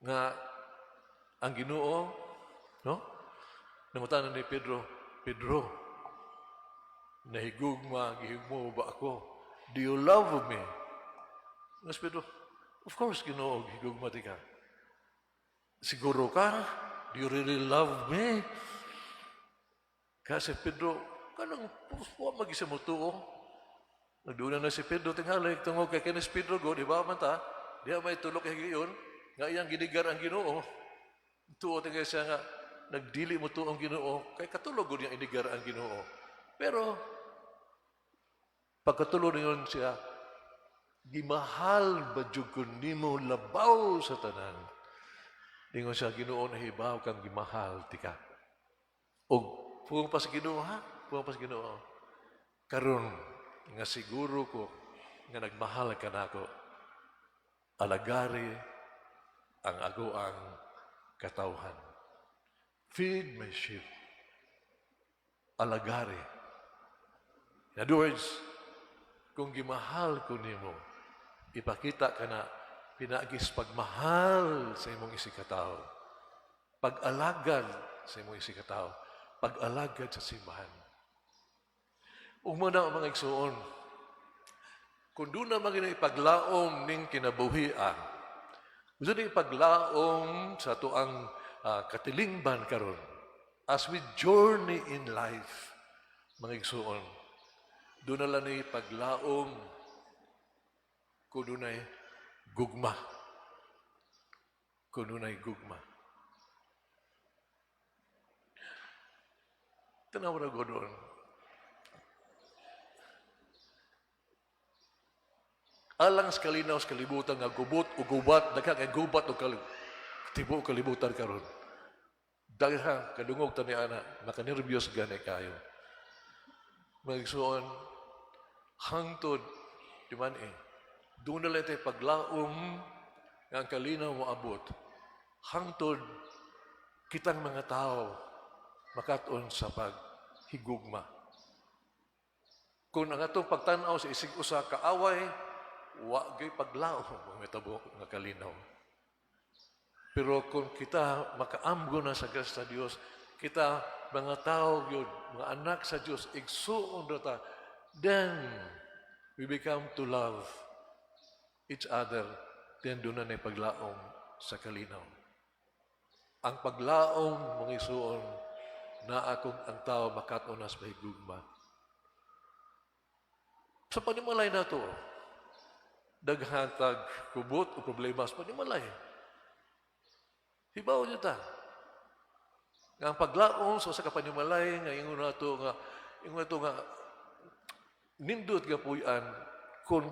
Nga ang Ginoo, no? Nangutana ni Pedro, "Pedro, nahigugma, gihigmo ba ako? Do you love me?" Nga si Pedro, "Of course, Ginoo, higugma ti ka." "Siguro ka? Do you really love me?" Kasi Pedro, kanang wa magisa mo tuo. Nagduna na si Pedro tingali tungod kay kinis Pedro go, di ba man ta? Di may tulok kay higayon nga iyang ginigar ang Ginoo. Tuo tingay siya nga, nagdili mo tuong Ginoo, kay katulog niya inigar ang Ginoo. Pero, pagkatulog niyon siya, "Gimahal ba jud ko nimo labaw sa tanan?" Ningon siya, "Ginoo, nahibaw kang gimahal tika." Og puwang pa sa Ginoo ha, puwang pa sa Ginoo. "Karon nga siguro ko nga nagmahal ka nako, alagari ang agoang katawhan. Feed my sheep. Alagari." In other words, kung gimahal ko nimo, ipakita ka na pinaagis pagmahal sa imong isigkatawo. Pag-alagad sa imong isigkatawo. Pag-alagad sa simbahan. Ug mao na, mga igsuon, kung duna man gyud ipaglaom ning kinabuhia, gusto na ipaglaom sa atoang katilingban karon as we journey in life, mga igsuon, duna lang ni paglaom kung dunay gugma. Kung dunay gugma. Tanaw na ko doon. Alang sa kalinaw sa kalibutan nga gubot o gubat, daghan kay gubat o tibuok kalibutan karon. Daghan kadungog tani ana, makanerbiyos gani kayo. Mga igsuon, hangtod di man eh. Duna lang tayo paglaom nga ang kalinaw mo abot. Hangtod kitang mga tao makat-on sa paghigugma. Kung ang atong pagtan-aw sa isig usa kaaway, wa gyud paglaom ang mitabo nga kalinaw. Pero kung kita makaamgo na sa grasya sa Dios, kita mga tao gyud, mga anak sa Dios, igsuon ra ta, then we become to love each other, then duna na paglaom sa kalinaw. Ang paglaom, mga igsuon, na akong ang tao makat-on na sa pahigugma. Sa panimalay na to, daghan tag kubot o problema sa panimalay. Hibaw niyo ta. Nga ang paglaom sa usa ka panimalay nga ingon nato nga nindot nga puy-an kung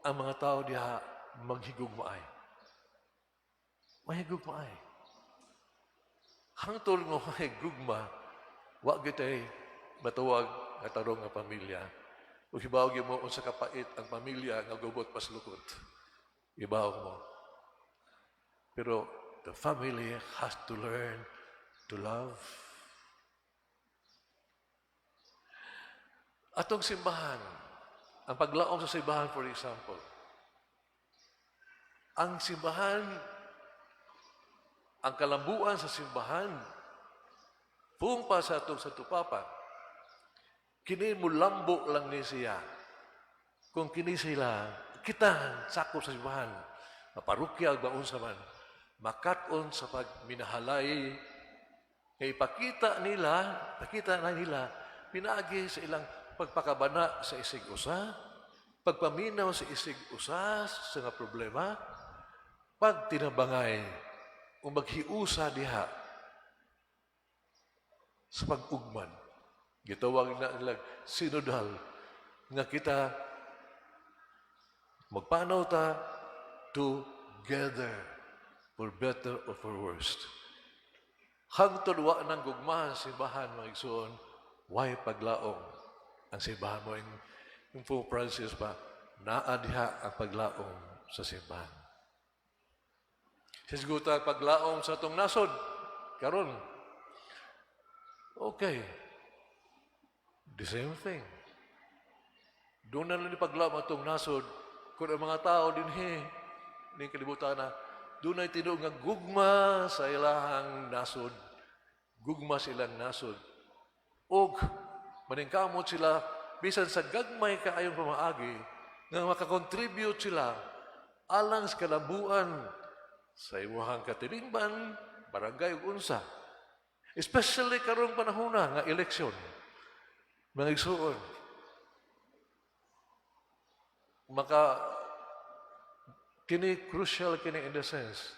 ang mga tao diha maghigugmaay. Mahigugmaay. Hangtod nga may gugma, wa gyud matawag nga tarong nga pamilya. Ug hibaw gyud mo unsa kapait ang pamilya nga gubot paslukot. Hibaw mo. Pero the family has to learn to love. Atong simbahan, ang paglaom sa simbahan, for example, ang simbahan, ang kalambuan sa simbahan, pumpa sa atong Santo Papa, kini mulambo lang ni siya. Kung kini sila, kita sakop sa simbahan, maparokya ba unsa man, makat-on sa pagminahalay, kay ipakita nila, pakita na nila, pinaagi sa ilang pagpakabana sa isig usa, pagpaminaw sa isig usa sa nga problema, pagtinabangay o maghiusa diha sa pag-ugman. Gitawag na nila sinodal nga kita magpanaw ta together for better or for worse. Hangtod wa nang gugma ang simbahan, mga igsoon, way paglaom ang simbahan mo. Yung Pope Francis pa, naa diha ang paglaom sa simbahan. Sisguta paglaom sa atong nasod, karon. Okay. The same thing. Duna lang ni paglaom atong nasod, kung ang mga tao dinhi, ning kalibutan na, dunay tinuod nga gugma sa ilahang nasod. Gugma silang nasod. Og maningkamot sila, bisan sa gagmay kaayong pamaagi, nga makakontribute sila alang sa kalambuan sa imuhang katilingban, barangay ug unsa. Especially karong panahona nga eleksyon. Mga igsuon, maka kini crucial kini in the sense.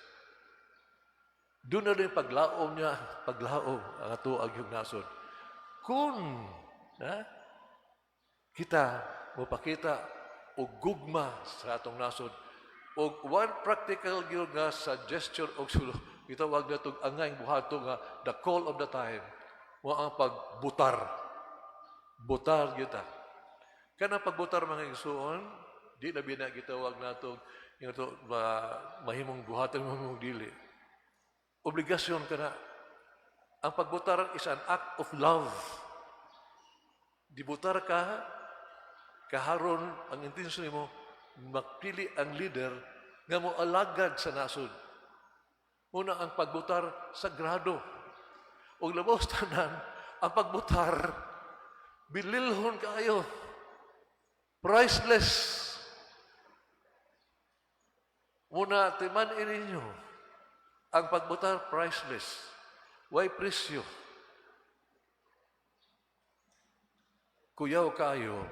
Doon na rin paglaom niya, paglaom ang ato ang iyong nasod. Kung ha, kita mopakita og gugma sa atong nasod, og one practical gyud nga suggestion og sulo, gitawag nato angay buhato nga the call of the time, mo ang pagbutar. Butar kita. Kanang pagbutar, mga igsuon, di na bina gitawag nato yung to ba, mahimong buhaton, mahimong dili. Obligasyon ka na. Ang pagbutar is an act of love. Dibutar ka, kaharon ang intensyon nimo magpili ang leader nga mo alagad sa nasod. Muna ang pagbutar sagrado. Og labaw tanan, ang pagbutar bililhon kaayo. Priceless. Muna timan ninyo, ang pagbutar priceless. Way presyo. Kuyaw kayo,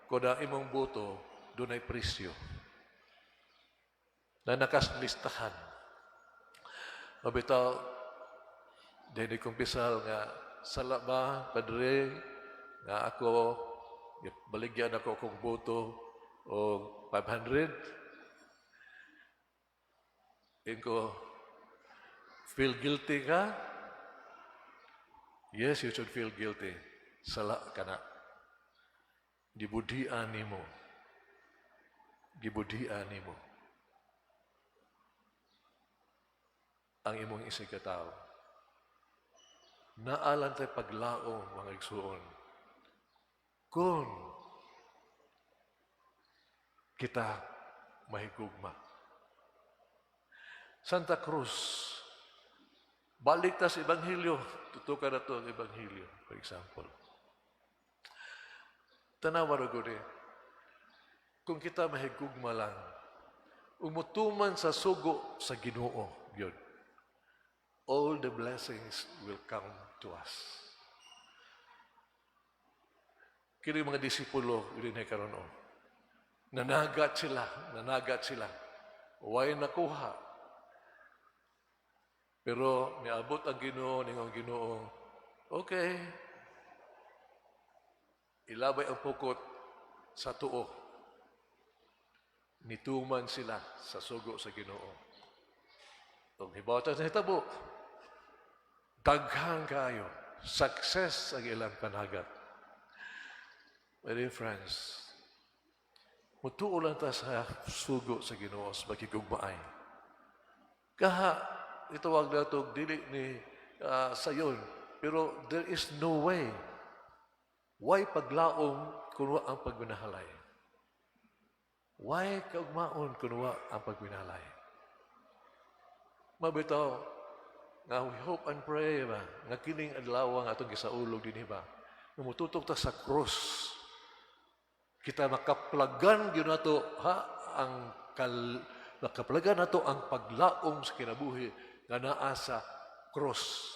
kung ang imong boto, dunay presyo. Na nakaslistahan. Mabitaw, dili kumpisal nga, sala ba, padre, nga ako, baligyan ako kong boto o 500. Inko, feel guilty ka? Yes, you should feel guilty. Sala ka na. Gibudhian nimo. Gibudhian nimo ang imong isigkatawo. Naa lang tay paglaom, mga igsuon. Kung kita mahigugma. Santa Cruz, balik ta sa Ebanghelyo, tutukan na to ang Ebanghelyo, for example. Tanawa ra gud eh. Kung kita mahigugma lang, umutuman sa sugo sa Ginoo, yun. All the blessings will come to us. Kini mga disipulo, yun ay karon oh. Nanagat sila, nanagat sila. Way nakuha. Pero niabot ang Ginoo, ningon Ginoo, "Okay, ilabay ang pukot sa tuo." Nituman sila sa sugo sa Ginoo. Ug hibaw sa hitabo, daghan kayo, success ang ilang panagat. My dear friends, mutuo lang ta sa sugo sa Ginoo sa pakigugmaay. Kaha, itawag nato dili ni sayon, pero there is no way. Why paglaom kun wa ang pagminahalay? Why kaugmaon kun wa ang pagminahalay? Mabitaw, nga we hope and pray ba, nga kining adlaw nga atong gisaulog dinhi ba, nga mututok ta sa cross, kita makaplagan gyud nato ha ang kal makaplagan nato ang paglaom sa kinabuhi nga naa sa cross.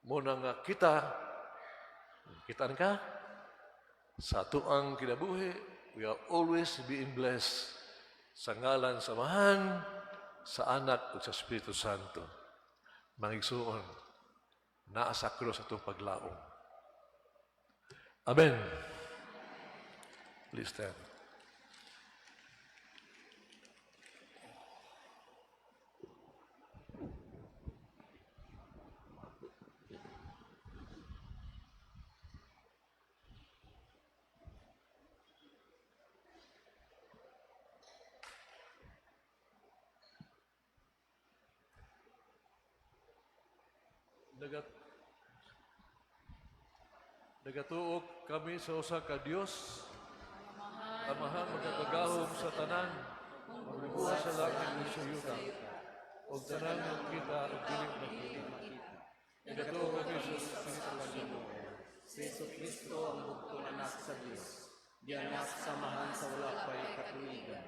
Muna nga kita kita ka sa atuang kinabuhi, we are always being blessed sa ngalan sa Amahan, sa Anak ug sa Espiritu Santo. Mga igsuon, naa sa cross atong paglaom. Amen. Please stand. Nagatuo kami sa usa ka Dios, Amahan makakagahom sa tanan, magbuhat sa langit ug sa yuta, ug tanan nga kita ug dili makita. Nagatuo kami sa Espiritu Santo. Si Jesu Kristo ang bugtong anak sa Dios. Gianak sa Amahan sa wala pa'y katuigan.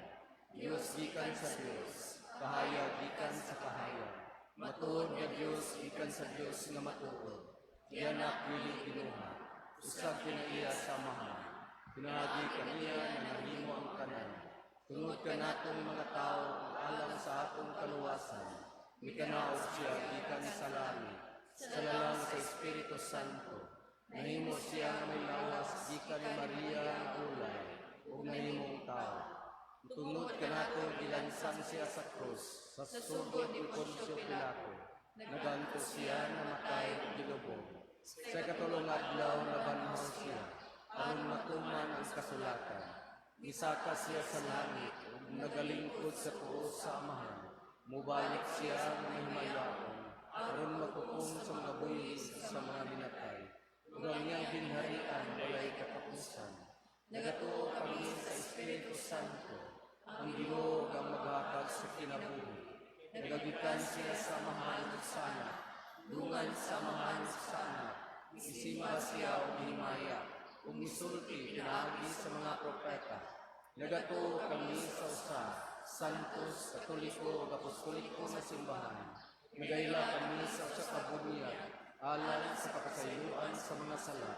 Dios gikan sa Dios, kahayag gikan sa kahayag. Matuod nga Dios gikan sa Dios nga matuod. Gianak, dili binuhat. Usab kinaiya sa Amahan. Pinaagi kaniya nga nahimo ang tanan. Tungod kanatong mga tawo ug alang sa atong kaluwasan. Mikanaog siya gikan sa langit, sa lalang sa Espiritu Santo. Nahimo siya nga may lawas gikan ni Maria nga ulay, ug nahimong tao. Tungod kanato gilansang siya sa krus, sa sugod ni Poncio Pilato. Naganto siya, namatay ug gilubong. Sa ikatulong adlaw nabanhaw siya, aron matuman ang kasulatan. Misaka siya sa langit ug nagalingkod sa tuo sa Amahan. Mubalik siya nga mahimayaon aron maghukom sa mga buhi ug sa mga minatay. Ug ang iyang gingharian walay katapusan. Nagatuo kami sa Espiritu Santo, ang Ginoo nga maghatag sa kinabuhi. Nagagikan siya sa Amahan ug sa Anak, dungan sa Amahan ug sa Anak. Gisimba siya ug gihimaya, ug misulti pinaagi sa mga propeta. Nagatuo kami sa usa, Santos, Katoliko ug Apostoliko nga simbahan. Nagaila kami sa usa ka bunyag, alang sa kapasayloan sa mga sala.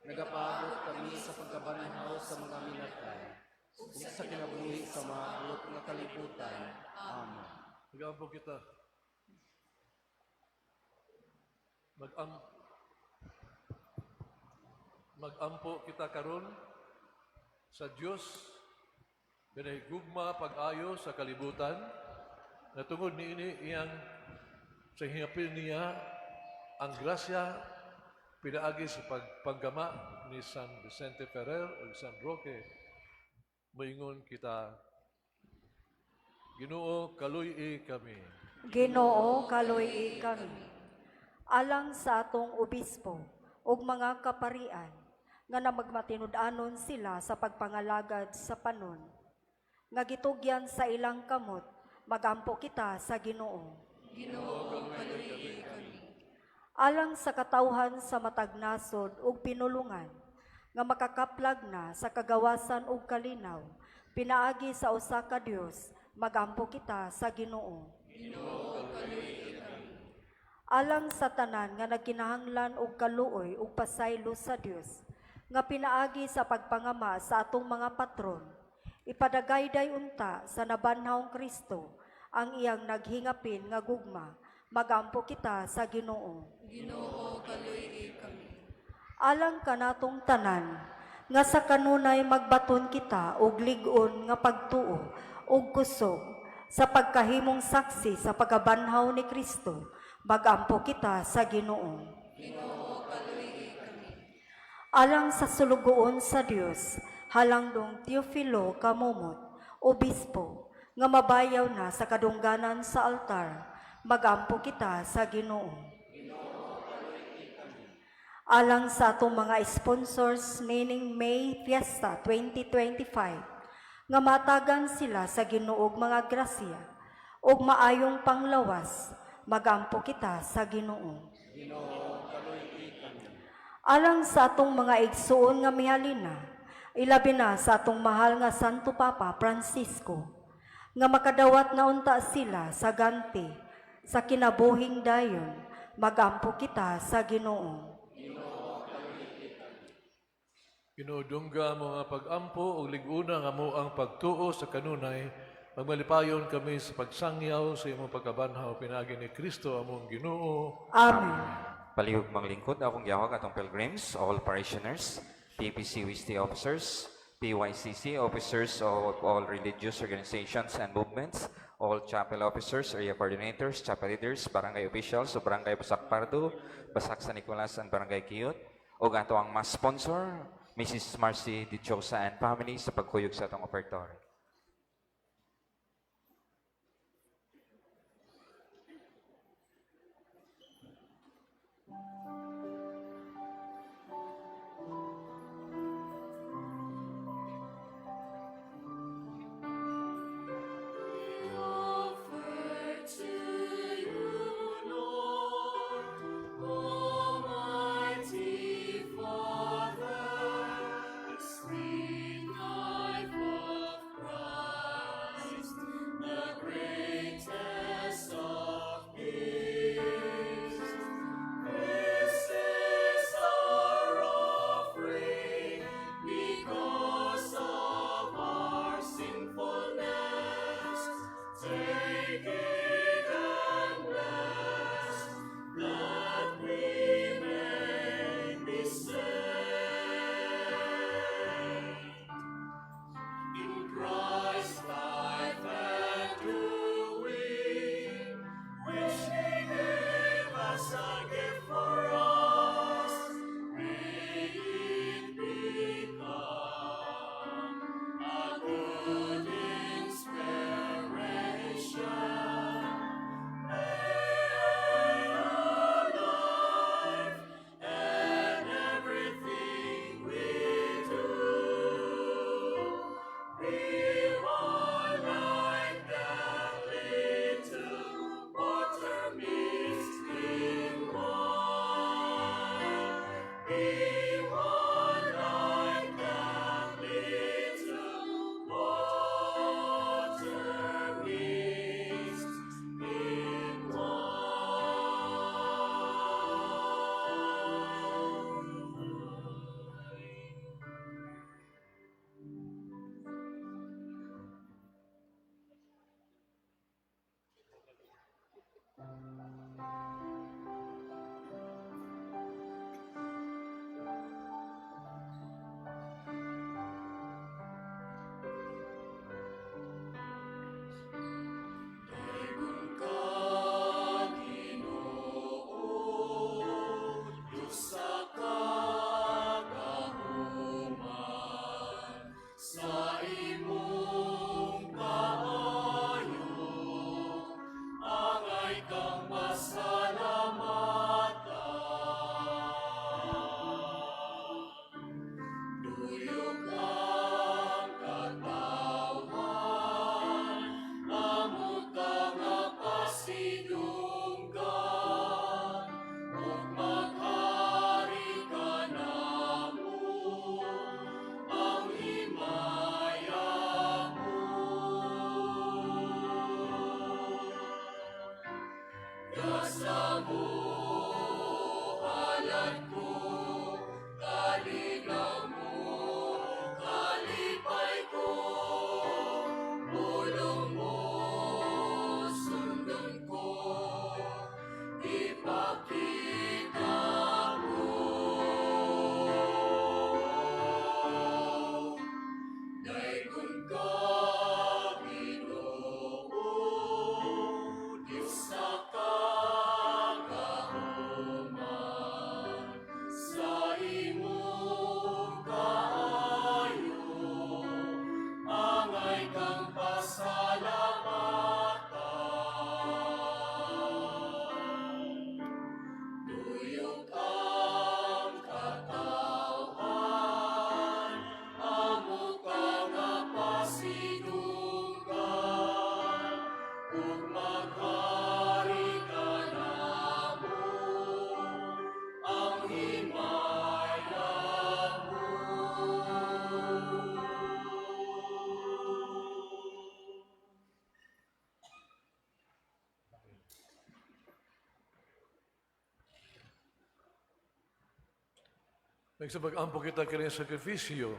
Nagapaabot kami sa pagkabanhaw sa mga minatay, ug sa kinabuhi sa maabot nga kalibutan. Amen. Magampo kita. Magampo kita karon sa Dios nga nahigugma pag-ayo sa kalibutan na tungod niini iyang sa hingapin niya ang grasya pinaagi sa pagpanggama ni San Vicente Ferrer o San Roque. Moingon kita, Ginoo, kaluy-i kami. Ginoo, kaluy-i kami. Alang sa atong obispo ug mga kaparian nga namagmatinud-anon sila sa pagpangalagad sa panon nga gitugyan sa ilang kamot, magampo kita sa Ginoo. Alang sa katawhan sa matag nasod ug pinulungan nga makakaplag na sa kagawasan ug kalinaw pinaagi sa usa ka Dios, magampo kita sa Ginoo. Alang sa tanan nga nagkinahanglan og kaluoy ug pasaylo sa Dios nga pinaagi sa pagpangama sa atong mga patron, ipadagayday unta sa nabanhawng Kristo ang iyang naghingapin nga gugma, magampo kita sa Ginoo. Alang kanatong tanan nga sa kanunay magbaton kita og lig-on nga pagtuo ug kusog sa pagkahimong saksi sa pagkabanhaw ni Kristo, magampo kita sa Ginoo. Alang sa sulugoon sa Dios, Halangdong Teofilo Camomot, Obispo, nga mabayaw na sa kadungganan sa altar, magampo kita sa Ginoo. Alang sa atong mga sponsors nining May Fiesta 2025, nga matagan sila sa Ginoog mga grasya ug maayong panglawas, magampo kita sa Ginoo. Alang sa atong mga igsuon nga mihalina, ilabi na sa atong mahal nga Santo Papa Francisco, nga makadawat na unta sila sa ganti sa kinabuhing dayon, magampo kita sa Ginoo. Ginoo, dungga mga pag-ampo ug lig-una nga among pagtuo sa kanunay, magmalipayon kami sa pagsangyaw sa imong pagkabanhaw pinaagi ni Kristo among Ginoo. Amen. Palihog manglingkod, akong gihawag atong pilgrims, all parishioners, PPC WISTI officers, PYCC officers of all religious organizations and movements, all chapel officers, area coordinators, chapel leaders, barangay officials, o Barangay Basak Pardo, Basak San Nicolas, and Barangay Kiyot, ug ato ang mass sponsor, Mrs. Marcy Dichosa and family sa pagkuyog sa atong offertory. Offer to you, Lord, Almighty Father, the sweet life of Sa pag-ampo kita kini sakripisyo,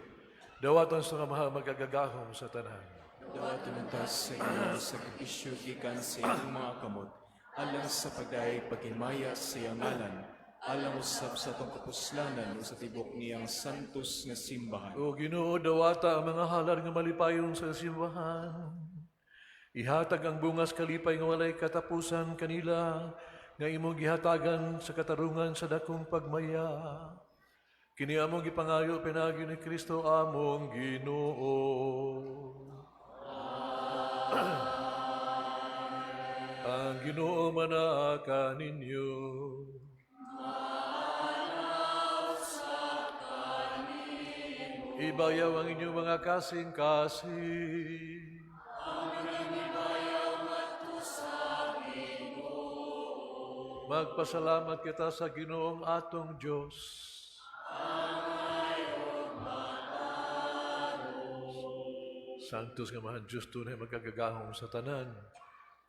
dawaton sa nga makagagahom sa tanan. Dawaton unta sa iyang sakripisyo gikan sa iyang mga kamot, alang sa pagdayeg paghimaya sa iyang ngalan, alang usab sa atong kapuslanan o sa tibok niyang santos nga simbahan. O Ginoo, dawata ang mga halad nga malipayon sa simbahan. Ihatag ang bungas kalipay nga walay katapusan kanila, nga imong gihatagan sa katarungan sa dakong pagmaya. Kini among gipangayo pinaagi ni Kristo among Ginoo. Ang Ginoo manaa kaninyo. Ibayaw ang inyong mga kasing-kasing. Magpasalamat kita sa Ginoong atong Diyos. Santos nga mahal Diyos, tunay magkagagahom sa tanan.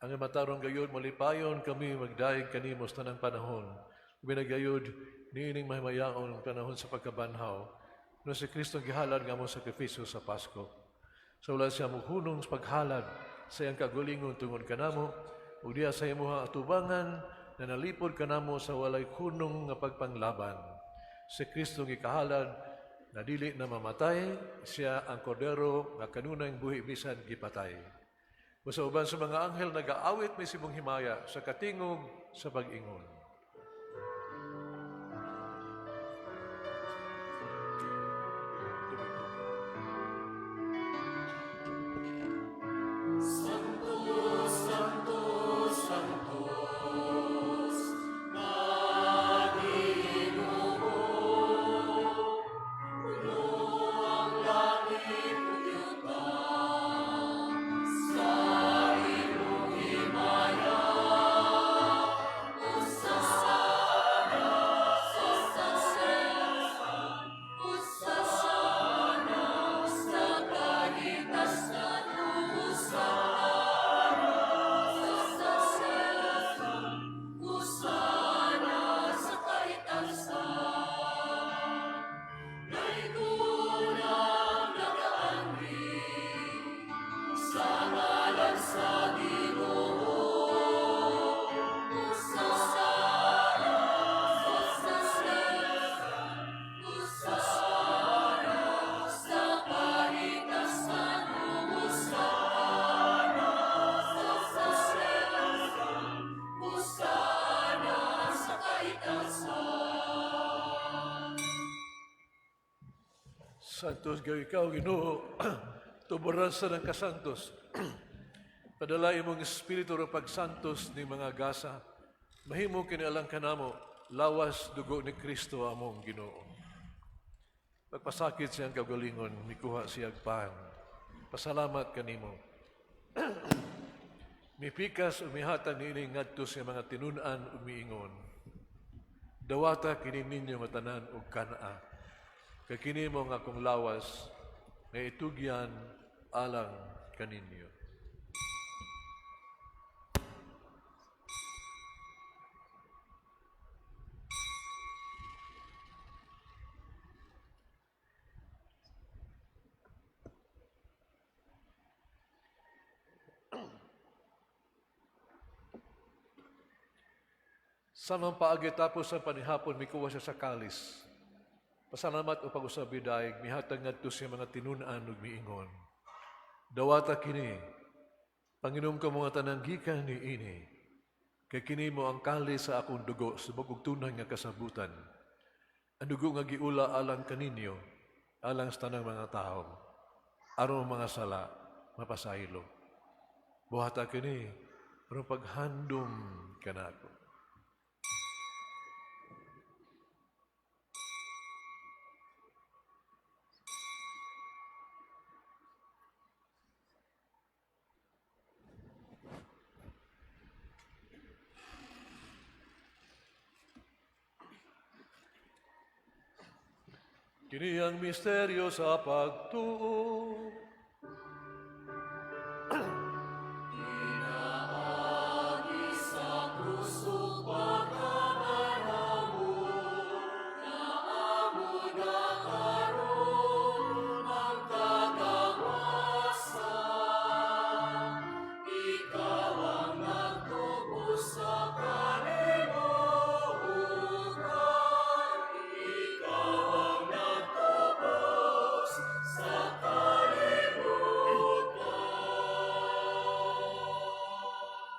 Ang matarong gayod, malipayon kami magdayeg kanimo sa tanang panahon. Binagayod, niining mahimayaon ang panahon sa pagkabanhaw. No si Kristo gihalad nga mo sakripisyo sa Pasko. Sa wala siya muhunong sa paghalad sa iyang kagulingon tungod kanamo, ug diha sa imuha atubangan na nalipod kanamo sa walay hunong nga pagpanglaban. Si Kristo gikahalad na dili na mamatay, siya ang kordero nga kanunay buhi bisan gipatay. Sa uban sa mga anghel nagaawit may sibong himaya sa katingog sa pag-ingon. Santos gaw ikaw, Ginoo, tuboran sa ng kasantos. Padala imong espiritu ro pagsantos ni mga gasa. Mahimo kini alang kanamo, lawas dugo ni Kristo among Ginoo. Pagpasakit siyang kagalingon, mikuha siyag pan. Pasalamat kanimo. Mipikas umihatag niini ngadto sa mga tinun-an umiingon. Dawata kini ninyo matanan og kan-a. Kay kini mo nga akong lawas nga itugyan alang kaninyo. Samang paagi tapos sa panihapon, mikuha siya sa kalis. Pasalamat o pag-usab dayeg, mihatag ngadto sa mga tinun-an ug miingon. Dawata kini, panginom ka mga tanang gikan ni ini, kay kini mo ang kalis sa akong dugo sa bag-ong tunay nga kasabutan. Ang dugo nga giula alang kaninyo, alang sa tanang mga tao, aron mga sala, mapasaylo. Buhata kini, aron paghandom kanako. Kini ang misteryo sa pagtuo.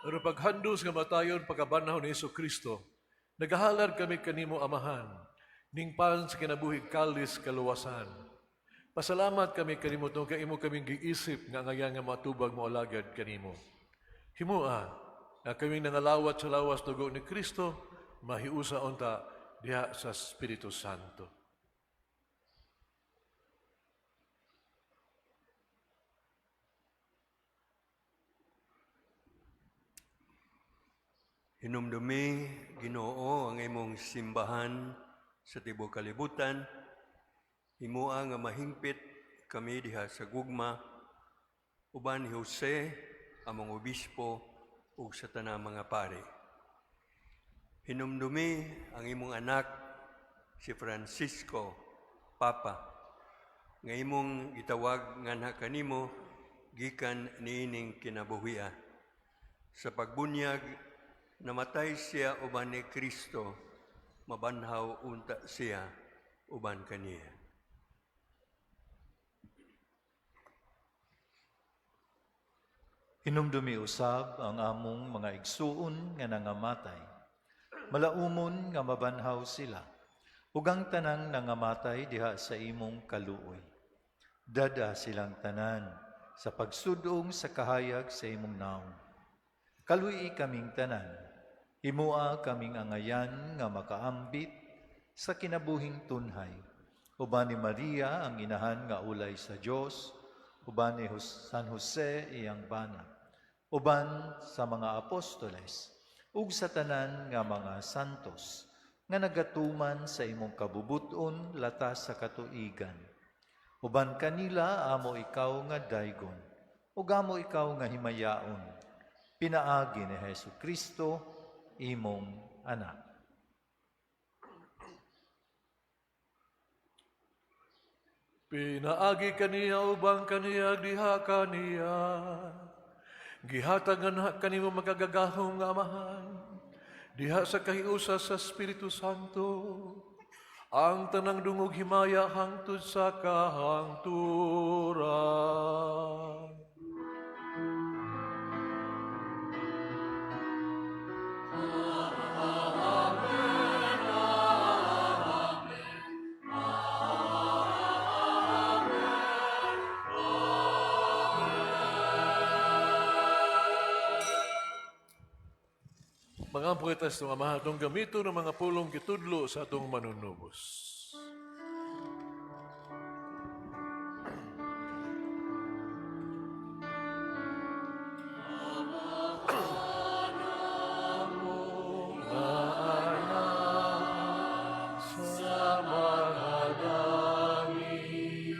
Pero paghandos nga matayon pagkabanhaw ni Hesus Kristo, nagahalad kami kanimo Amahan, ning pan sa kinabuhi kalis kaluwasan. Pasalamat kami kanimo tungod kay imo kaming giisip nga angayang nga matubag mo alagad kanimo. Himua nga kaming nangalawat sa lawas dugo ni Kristo, mahiusa unta diha sa Espiritu Santo. Hinumdumi, Ginoo, ang imong simbahan sa tibuok kalibutan. Himua nga mahingpit kami diha sa gugma uban ni Jose, among obispo, ug sa tanang mga pari. Hinumdumi ang imong anak, si Francisco, Papa, nga imong gitawag nganha kanimo gikan niining kinabuhia. Sa pagbunyag, namatay siya uban ni Kristo, mabanhaw unta siya uban kaniya. Hinumdumi usab ang among mga igsuon nga nangamatay. Malaumon nga mabanhaw sila, ug ang tanang nangamatay diha sa imong kaluoy. Dad-a silang tanan sa pagsudong sa kahayag sa imong naong. Kaluy-i kaming tanan, himua kaming angayan nga makaambit sa kinabuhing tunhay. Uban ni Maria ang inahan nga ulay sa Dios, uban ni San Jose iyang bana, uban sa mga apostoles, ug sa tanan nga mga santos, nga nagatuman sa imong kabubuton latas sa katuigan. Uban kanila amo ikaw nga daygon, ug amo ikaw nga himayaon, pinaagi ni Hesus Kristo, imong anak. Pinaagi kaniya ubang kaniya diha kaniya. Gihatag nga kanimo makagagahom nga Amahan. Diha sa kahiusa sa Espiritu Santo. Ang tanang dungog himaya hangtod sa kahangturan. Mga puwetas ng Amahan, atong gamito ng mga pulong gitudlo sa atong manunubos. Sa mga langit,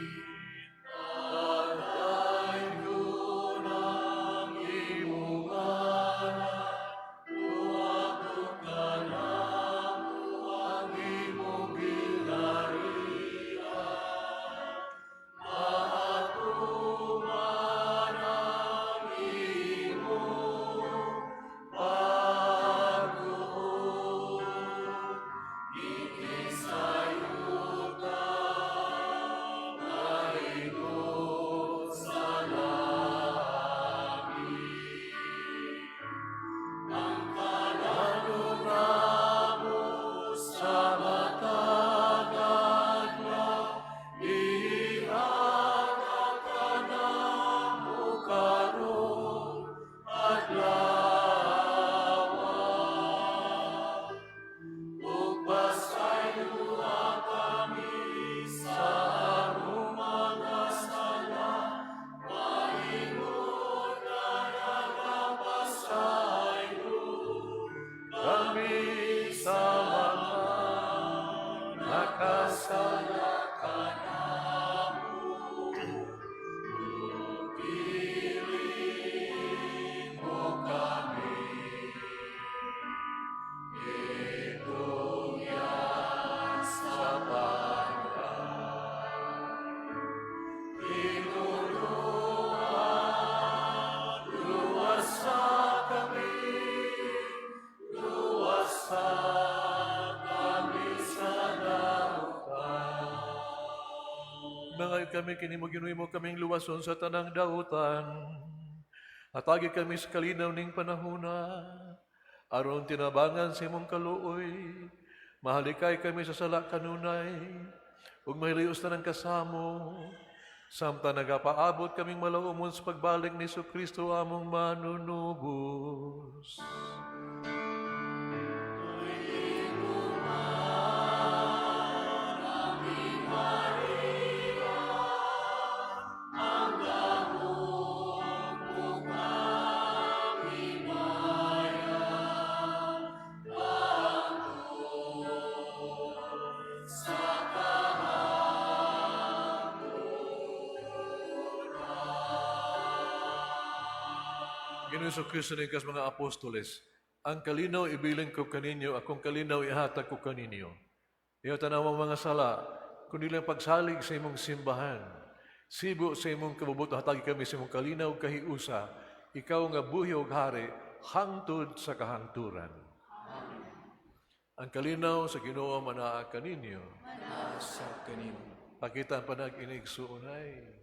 ang imong anak, ang imong kami kanimo, Ginoo, imo kaming luwason sa tanang dautan. Hatagi kami sa kalinaw ning panahona, aron tinabangan sa imong kaluoy. Mahalikay kami sa sala kanunay, ug mahilios tanang kasamo. Samtang nagapaabot kaming malaumon sa pagbalik ni Kristo among manunubos. Ginoo Kristo ni kas mga apostoles, ang kalinaw ibilin ko kaninyo, akong kalinaw ihatag ko kaninyo. Iyo tanaw ang mga sala, kundi lang pagsalig sa imong simbahan. Sibo sa imong kabubut, hatagi kami sa imong kalinaw kahiusa, ikaw nga buhi og hari, hangtod sa kahangturan. Ang kalinaw sa Ginoo manaa kaninyo. Sa kanimo. Pakita ang panag-inig suunay.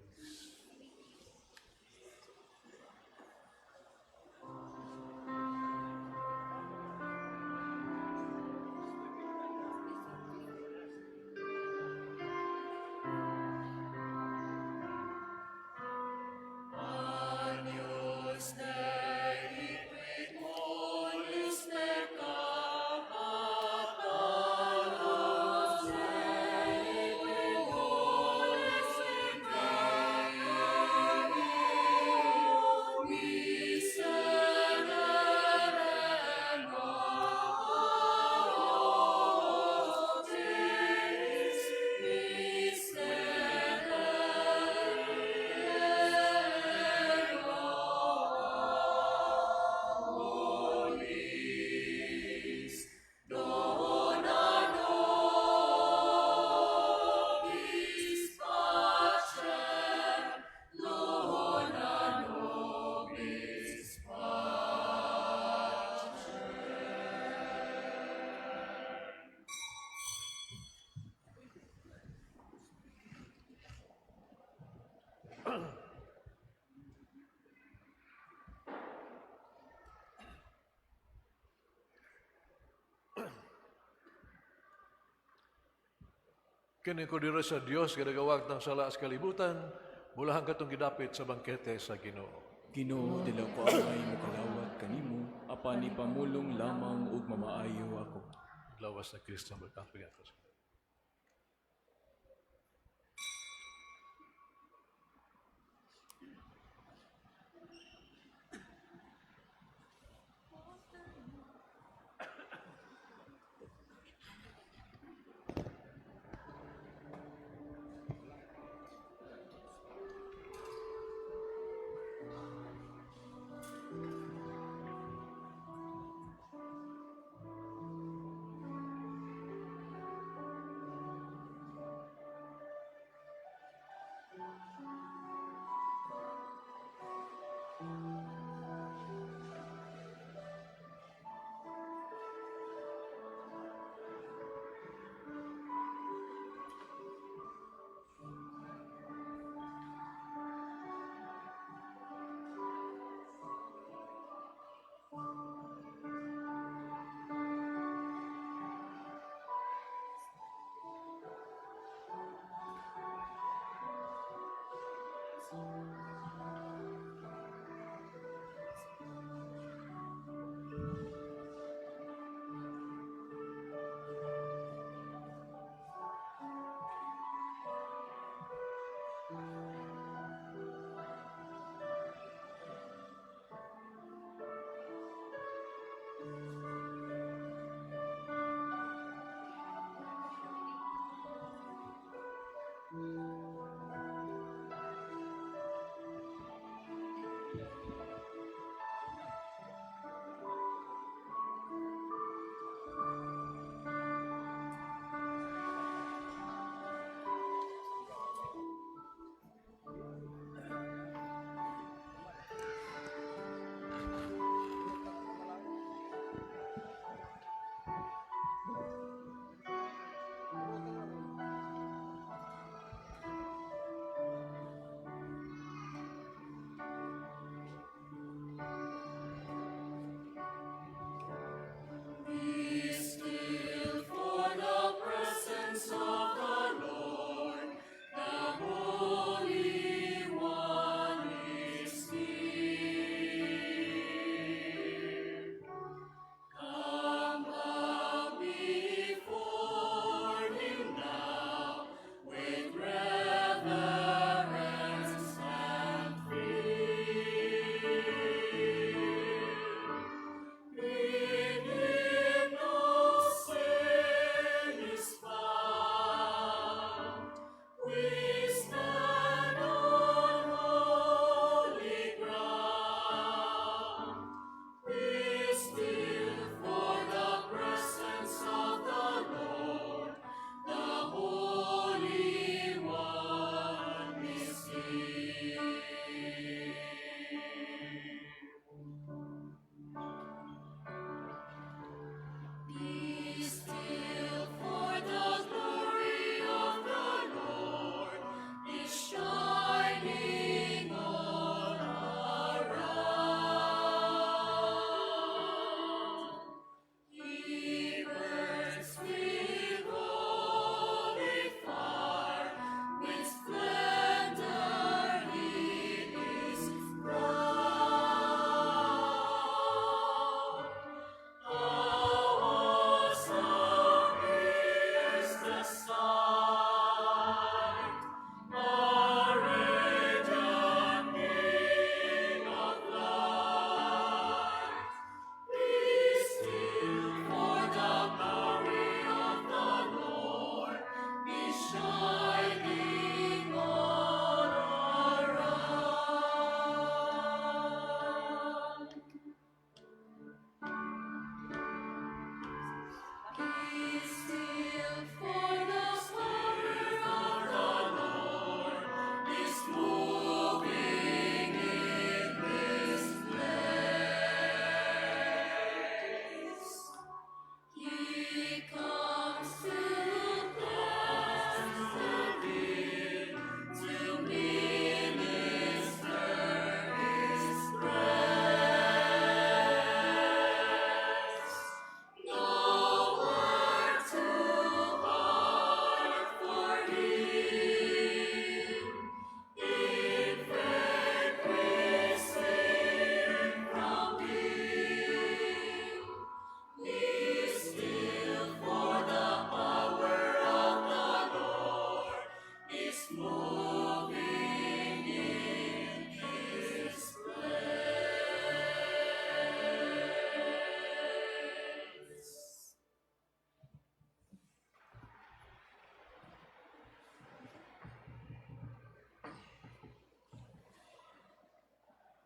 Kini kordero sa Dios nga nagawag ng sala sa kalibutan, mulahan katong gidapit sa bangkete sa Ginoo. Ginoo, dili ko angay mokalawat kanimo, apan ipamulong lamang ug mamaayo ako. Lawas na Kristo magkapig ato.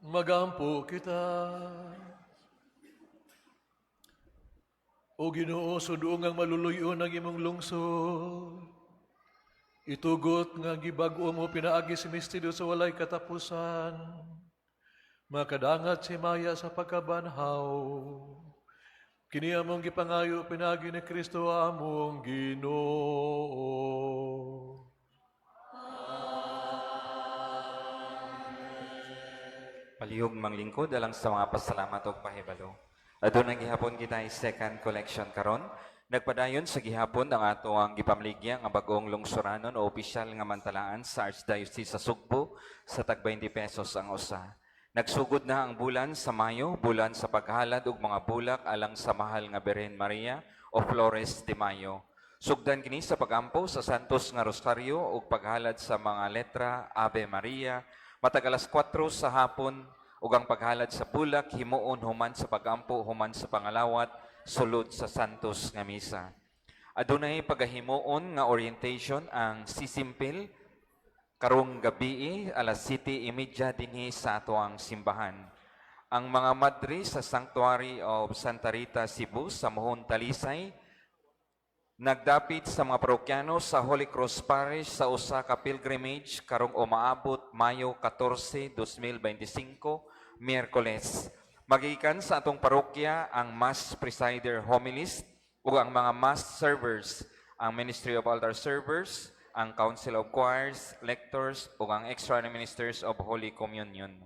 Magampo kita. O Ginoo, suduong ang maluluyon ang imong lungsod. Itugot nga gibag-o mo pinaagi sa misteryo sa walay katapusan. Makadangat si Maya sa pagkabanhaw. Kini among gipangayo pinaagi ni Kristo among Ginoo. Palihog manglingkod alang sa mga pasalamat ug pahibalo. Aduna gihapon kita second collection karon. Nagpadayon sa gihapon ang ato ang gipamligya nga bag-ong lungsuranon o opisyal nga mantalaan sa Archdiocese sa Sugbo sa tag 20 pesos ang usa. Nagsugod na ang bulan sa Mayo, bulan sa paghalad og mga bulak alang sa mahal nga Birhen Maria o Flores de Mayo. Sugdan kini sa pagampo sa Santos nga Rosario ug paghalad sa mga letra Ave Maria matag alas 4 sa hapon ug ang paghalad sa bulak himuon human sa pagampo human sa pangalawat sulod sa Santos nga misa. Adunay pagahimuon nga orientation ang sisimpil karong gabii alas 7:30 dinhi sa atoang simbahan. Ang mga madre sa Sanctuary of Santa Rita, Cebu sa Mohon Talisay nagdapit sa mga parokyano sa Holy Cross Parish sa usa ka pilgrimage karong umaabot Mayo 14, 2025, Miyerkules. Magikan sa atong parokya ang Mass Presider Homilist ug ang mga Mass Servers, ang Ministry of Altar Servers, ang Council of Choirs, Lectors, ug ang Extra Ministers of Holy Communion.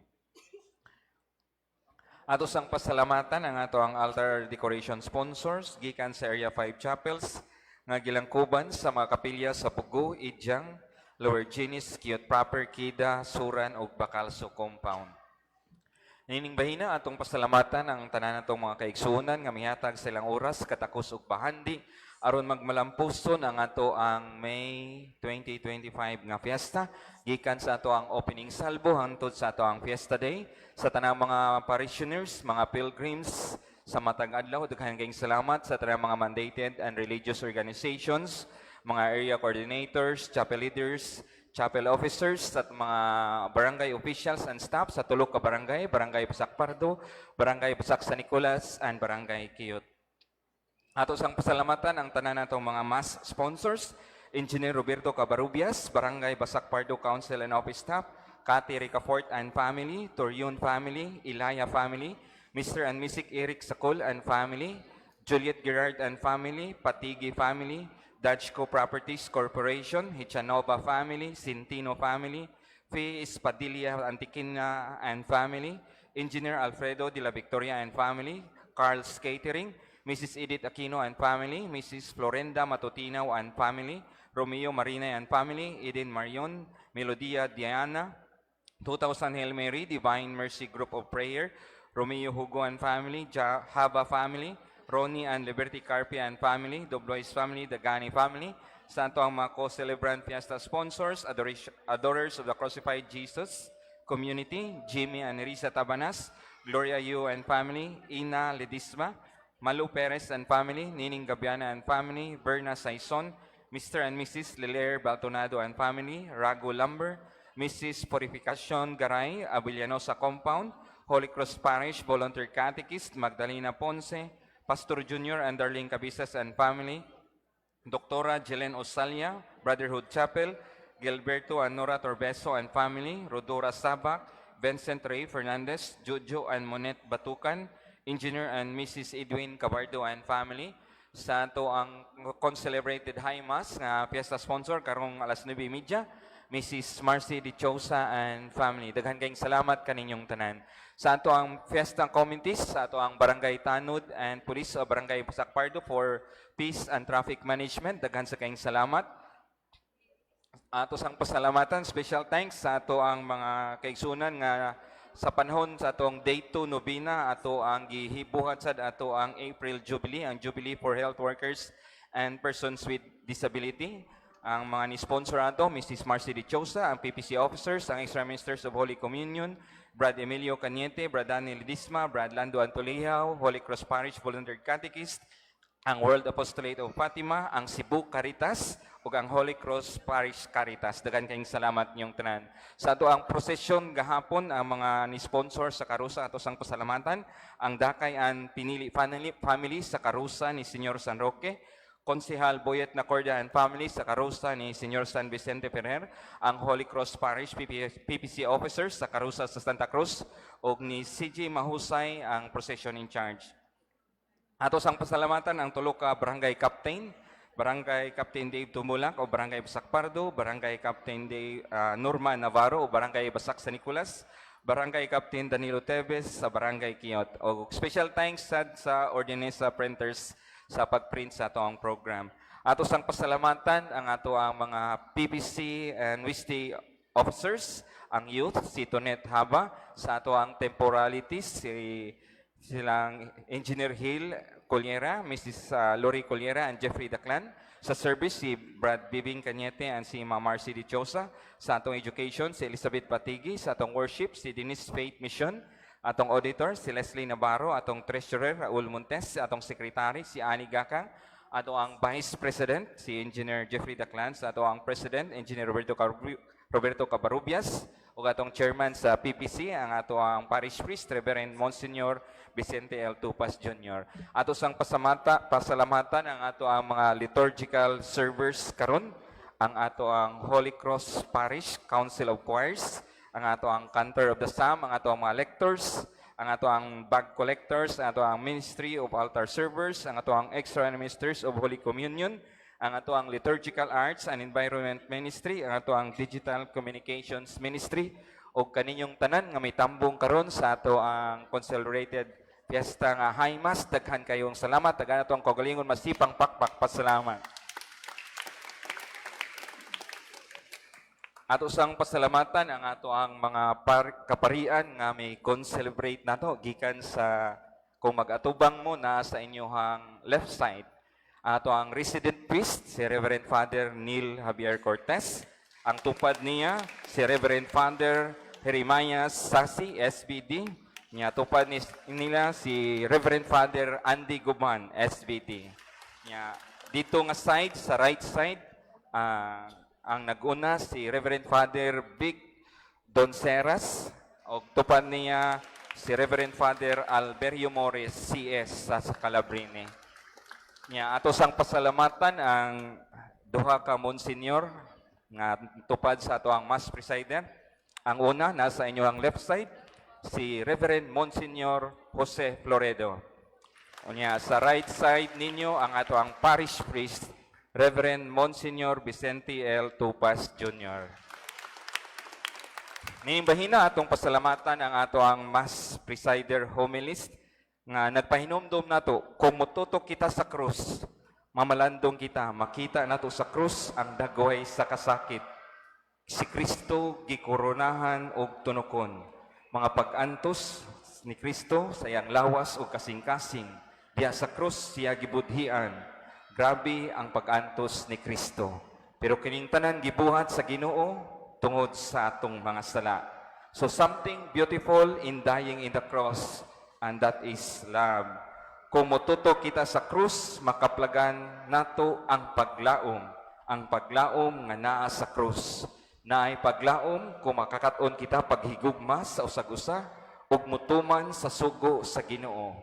Ato sang pasalamatan ang ato ang altar decoration sponsors gikan sa Area 5 Chapels nga gilangkuban sa mga kapilya sa Bugo, Idjang, Lower Genis, Kiot Proper, Kida, Suran ug Bacalso Compound. Nining bahina atong pasalamatan ang tanan natong mga kaigsuonan nga mihatag sa ilang oras katakos ug bahandi aron magmalampuson ang ato ang May 2025 nga fiesta gikan sa ato ang opening salvo hangtod sa ato ang fiesta day. Sa tanang mga parishioners, mga pilgrims sa matag adlaw, daghan kayong salamat. Sa tanang mga mandated and religious organizations, mga area coordinators, chapel leaders, chapel officers, at mga barangay officials and staff sa tulo ka barangay, Barangay Basak Pardo, Barangay Basak San Nicolas, and Barangay Kiyot. Ato sang pasalamatan ang tanan natong mga mass sponsors, Engineer Roberto Cabarubias, Barangay Basak Pardo Council and Office Staff, Cathy Ricafort and Family, Torion Family, Ilaya Family, Mr. and Mrs. Eric Sakol and Family, Juliet Gerard and Family, Patigi Family, Dutchco Properties Corporation, Hichanova Family, Cintino Family, Fee Espadilla Antiquina and Family, Engineer Alfredo de la Victoria and Family, Carl's Catering, Mrs. Edith Aquino and Family, Mrs. Florenda Matutinaw and Family, Romeo Marina and Family, Eden Marion, Melodia Diana, 2000 Hail Mary, Divine Mercy Group of Prayer, Romeo Hugo and Family, Haba Family, Ronnie and Liberty Carpia and Family, Doblois Family, Dagani Family, sa ato ang mga co-celebrant fiesta sponsors, Adorers of the Crucified Jesus Community, Jimmy and Risa Tabanas, Gloria Yu and Family, Ina Ledisma, Malu Perez and Family, Nining Gabiana and Family, Berna Saison, Mr. and Mrs. Liler Baltonado and Family, Rago Lumber, Mrs. Purificacion Garay, Abellanosa Compound, Holy Cross Parish Volunteer Catechist, Magdalena Ponce, Pastor Junior and Darlene Cabezas and Family, Doktora Jelen Osalia, Brotherhood Chapel, Gilberto and Nora Torbeso and Family, Rodora Sabac, Vincent Ray Fernandez, Jojo and Monet Batukan, Engineer and Mrs. Edwin Cabardo and Family. Sa ato ang concelebrated High Mass nga fiesta sponsor karong alas 9:30, Mrs. Marcy Dichosa and Family. Daghan kayong salamat kaninyong tanan. Sa ato ang fiesta committees, sa ato ang Barangay Tanod and Police of Barangay Pasakpardo for Peace and Traffic Management. Daghan sa kayong salamat. Ato sang pasalamatan, special thanks sa ato ang mga kaigsunan nga sa panahon sa atong Day 2 Novena, ato ang gihibuhat sad ato ang April Jubilee, ang Jubilee for Health Workers and Persons with Disability. Ang mga ni-sponsor ato, Mrs. Marcy Dichosa, ang PPC officers, ang Extra Ministers of Holy Communion, Brad Emilio Cañete, Brad Daniel Disma, Brad Lando Antolejo, Holy Cross Parish Volunteer Catechist, Ang World Apostolate of Fatima, ang Cebu Caritas, ug ang Holy Cross Parish Caritas. Daghan kayong salamat ninyong tanan. Sa ato ang prosesyon gahapon, ang mga ni-sponsor sa karusa, ato sang pasalamatan, ang Dakay and Pinili Family sa karusa ni Senyor San Roque, Konsehal Boyet Nacorda and family sa karusa ni Senyor San Vicente Ferrer, ang Holy Cross Parish PPC officers sa karusa sa Santa Cruz, ug ni CJ Mahusay ang procession in charge. Ato sang pasalamatan ang tulo ka barangay captain, Barangay Captain Dave Tumulak o Barangay Basak Pardo, Barangay Captain Dave, Norma Navarro o Barangay Basak San Nicolas, Barangay Captain Danilo Teves sa Barangay Kiot. O special thanks sad sa Ordinesa Printers sa pagprint sa ato ang program. Ato sang pasalamatan ang ato ang mga PPC and WISTI officers, ang youth, si Tonet Haba, sa ato ang temporalities, si silang Engineer Hill Coliera, Mrs. Lori Coliera and Jeffrey Daclan. Sa service, si Brad Bibing Cañete and si Ma'am Marcy Dichosa. Sa atong education, si Elizabeth Patigi. Sa atong worship, si Denise Faith Mission. Atong auditor, si Leslie Navarro. Atong treasurer, Raul Montes. Atong secretary, si Ani Gakang. Ato ang Vice President, si Engineer Jeffrey Daclan. Sa ato ang President, Engineer Roberto Cabarubias. Ug atong chairman sa PPC, ang ato ang parish priest, Reverend Monsignor Vicente L. Tupas Jr. Ato sang pasalamatan ang ato ang mga liturgical servers karon, ang ato ang Holy Cross Parish Council of Choirs, ang ato ang Cantor of the Psalm, ang ato ang mga lectors, ang ato ang bag collectors, ang ato ang Ministry of Altar Servers, ang ato ang Extra Ministers of Holy Communion, ang ato ang Liturgical Arts and Environment Ministry, ang ato ang Digital Communications Ministry, o kaninyong tanan nga may tambong karon sa ato ang consecrated fiesta nga High Mass. Daghan kayong salamat. Daghan ato ang kaugalingon masipang pakpak pasalamat. Ato sang pasalamatan ang ato ang mga kaparian nga may concelebrate nato gikan sa kung mag-atubang mo na sa inyong left side. Ato ang resident priest si Reverend Father Neil Javier Cortez. Ang tupad niya si Reverend Father Jeremiah Sasi SVD. Nya tupad nila si Reverend Father Andy Guzman SVD. Nya dito nga side, sa right side, ang naguna si Reverend Father Vic Donceras og tupad niya si Reverend Father Alberio Morris CS sa Scalabrini. Nya ato sang pasalamatan ang duha ka monsignor nga tupad sa ato ang mass presider. Ang una nasa inyo ang left side, si Reverend Monsignor Jose Floredo. Unya sa right side ninyo ang ato ang parish priest, Reverend Monsignor Vicente L. Tupas Jr. Niimbahina atong pasalamatan ang ato ang mass presider homilist nga nagpahinumdom nato kung motutok kita sa krus, mamalandong kita, makita nato sa krus ang dagway sa kasakit. Si Kristo gikoronahan og tunokon. Mga pag-antos ni Kristo sa iyang lawas ug kasing-kasing, diha sa krus siya gibudhian. Grabe ang pag-antos ni Kristo. Pero kining tanan gibuhat sa Ginoo tungod sa atong mga sala. So something beautiful in dying in the cross, and that is love. Kung motutok kita sa krus, makaplagan nato ang paglaom. Ang paglaom nga naa sa krus. Naay paglaom kung makakaton kita paghigugma sa usag-usa ug mutuman sa sugo sa Ginoo.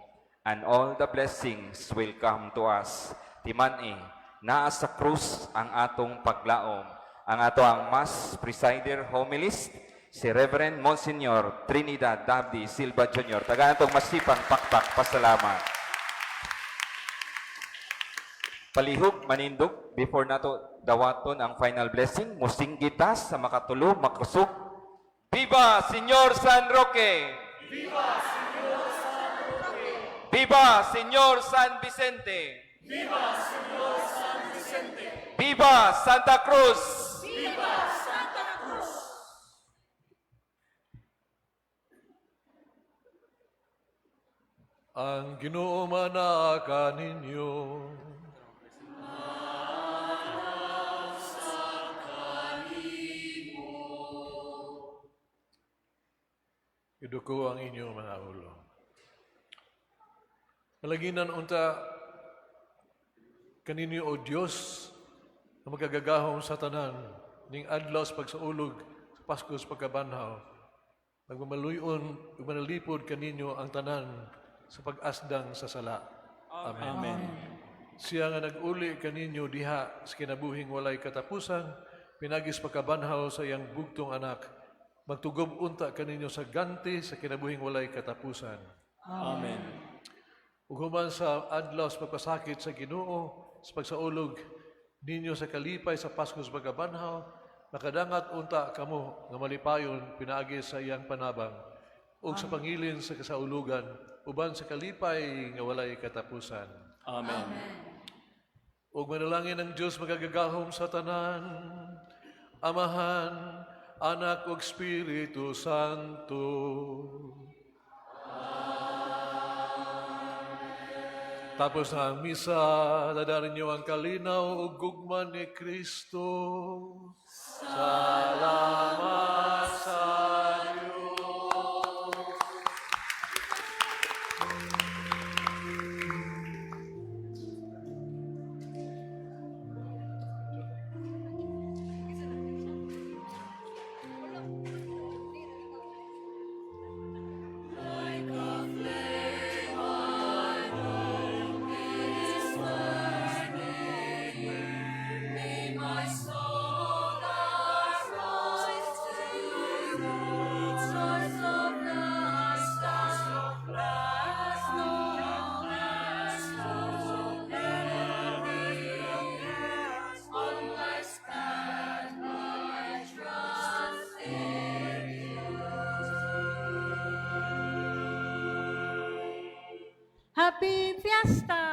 And all the blessings will come to us. Timan-i, naa sa krus ang atong paglaom. Ang ato ang Mass Presider Homilist, si Reverend Monsignor Trinidad Dabdi Silva Jr. Tagaan atong masipang pakpak pasalamat. Palihog manindog before nato dawaton ang final blessing, musinggi ta sa makatulo, makusog. Viva Señor San Roque! Viva Señor San Roque! Viva Señor San Vicente! Viva Señor San Vicente! Viva Santa Cruz! Viva Santa Cruz! Ang Ginoo manaa kaninyo. Iduko ang inyong mga ulo. Kalaginan unta Kaninyo, O Dios, nga makagagahom sa tanan, ning adlaw sa pagsaulog sa Pasko sa pagkabanhaw, magmamaluyon ug manalipod kaninyo ang tanan sa pag-asdang sa sala. Amen. Amen. Siya nga nag-uli kaninyo diha sa kinabuhing walay katapusan, pinaagi sa pagkabanhaw sa iyang bugtong anak, magtugob unta kaninyo sa ganti sa kinabuhing walay katapusan. Amen. Ug human sa adlaw sa pagpasakit sa Ginoo, sa pagsaulog ninyo sa kalipay sa Pasko sa pagkabanhaw, makadangat unta kamo nga malipayon pinaagi sa iyang panabang ug sa pangilin sa kasaulugan uban sa kalipay nga walay katapusan. Amen. Ug manalangin ang Dios makagagahom sa tanan, Amahan, Anak ug Espiritu Santo. Tapos na ang misa, dadarin niyo ang kalinaw ug gugma ni Kristo. Salamat sa Diyos. Happy Fiesta!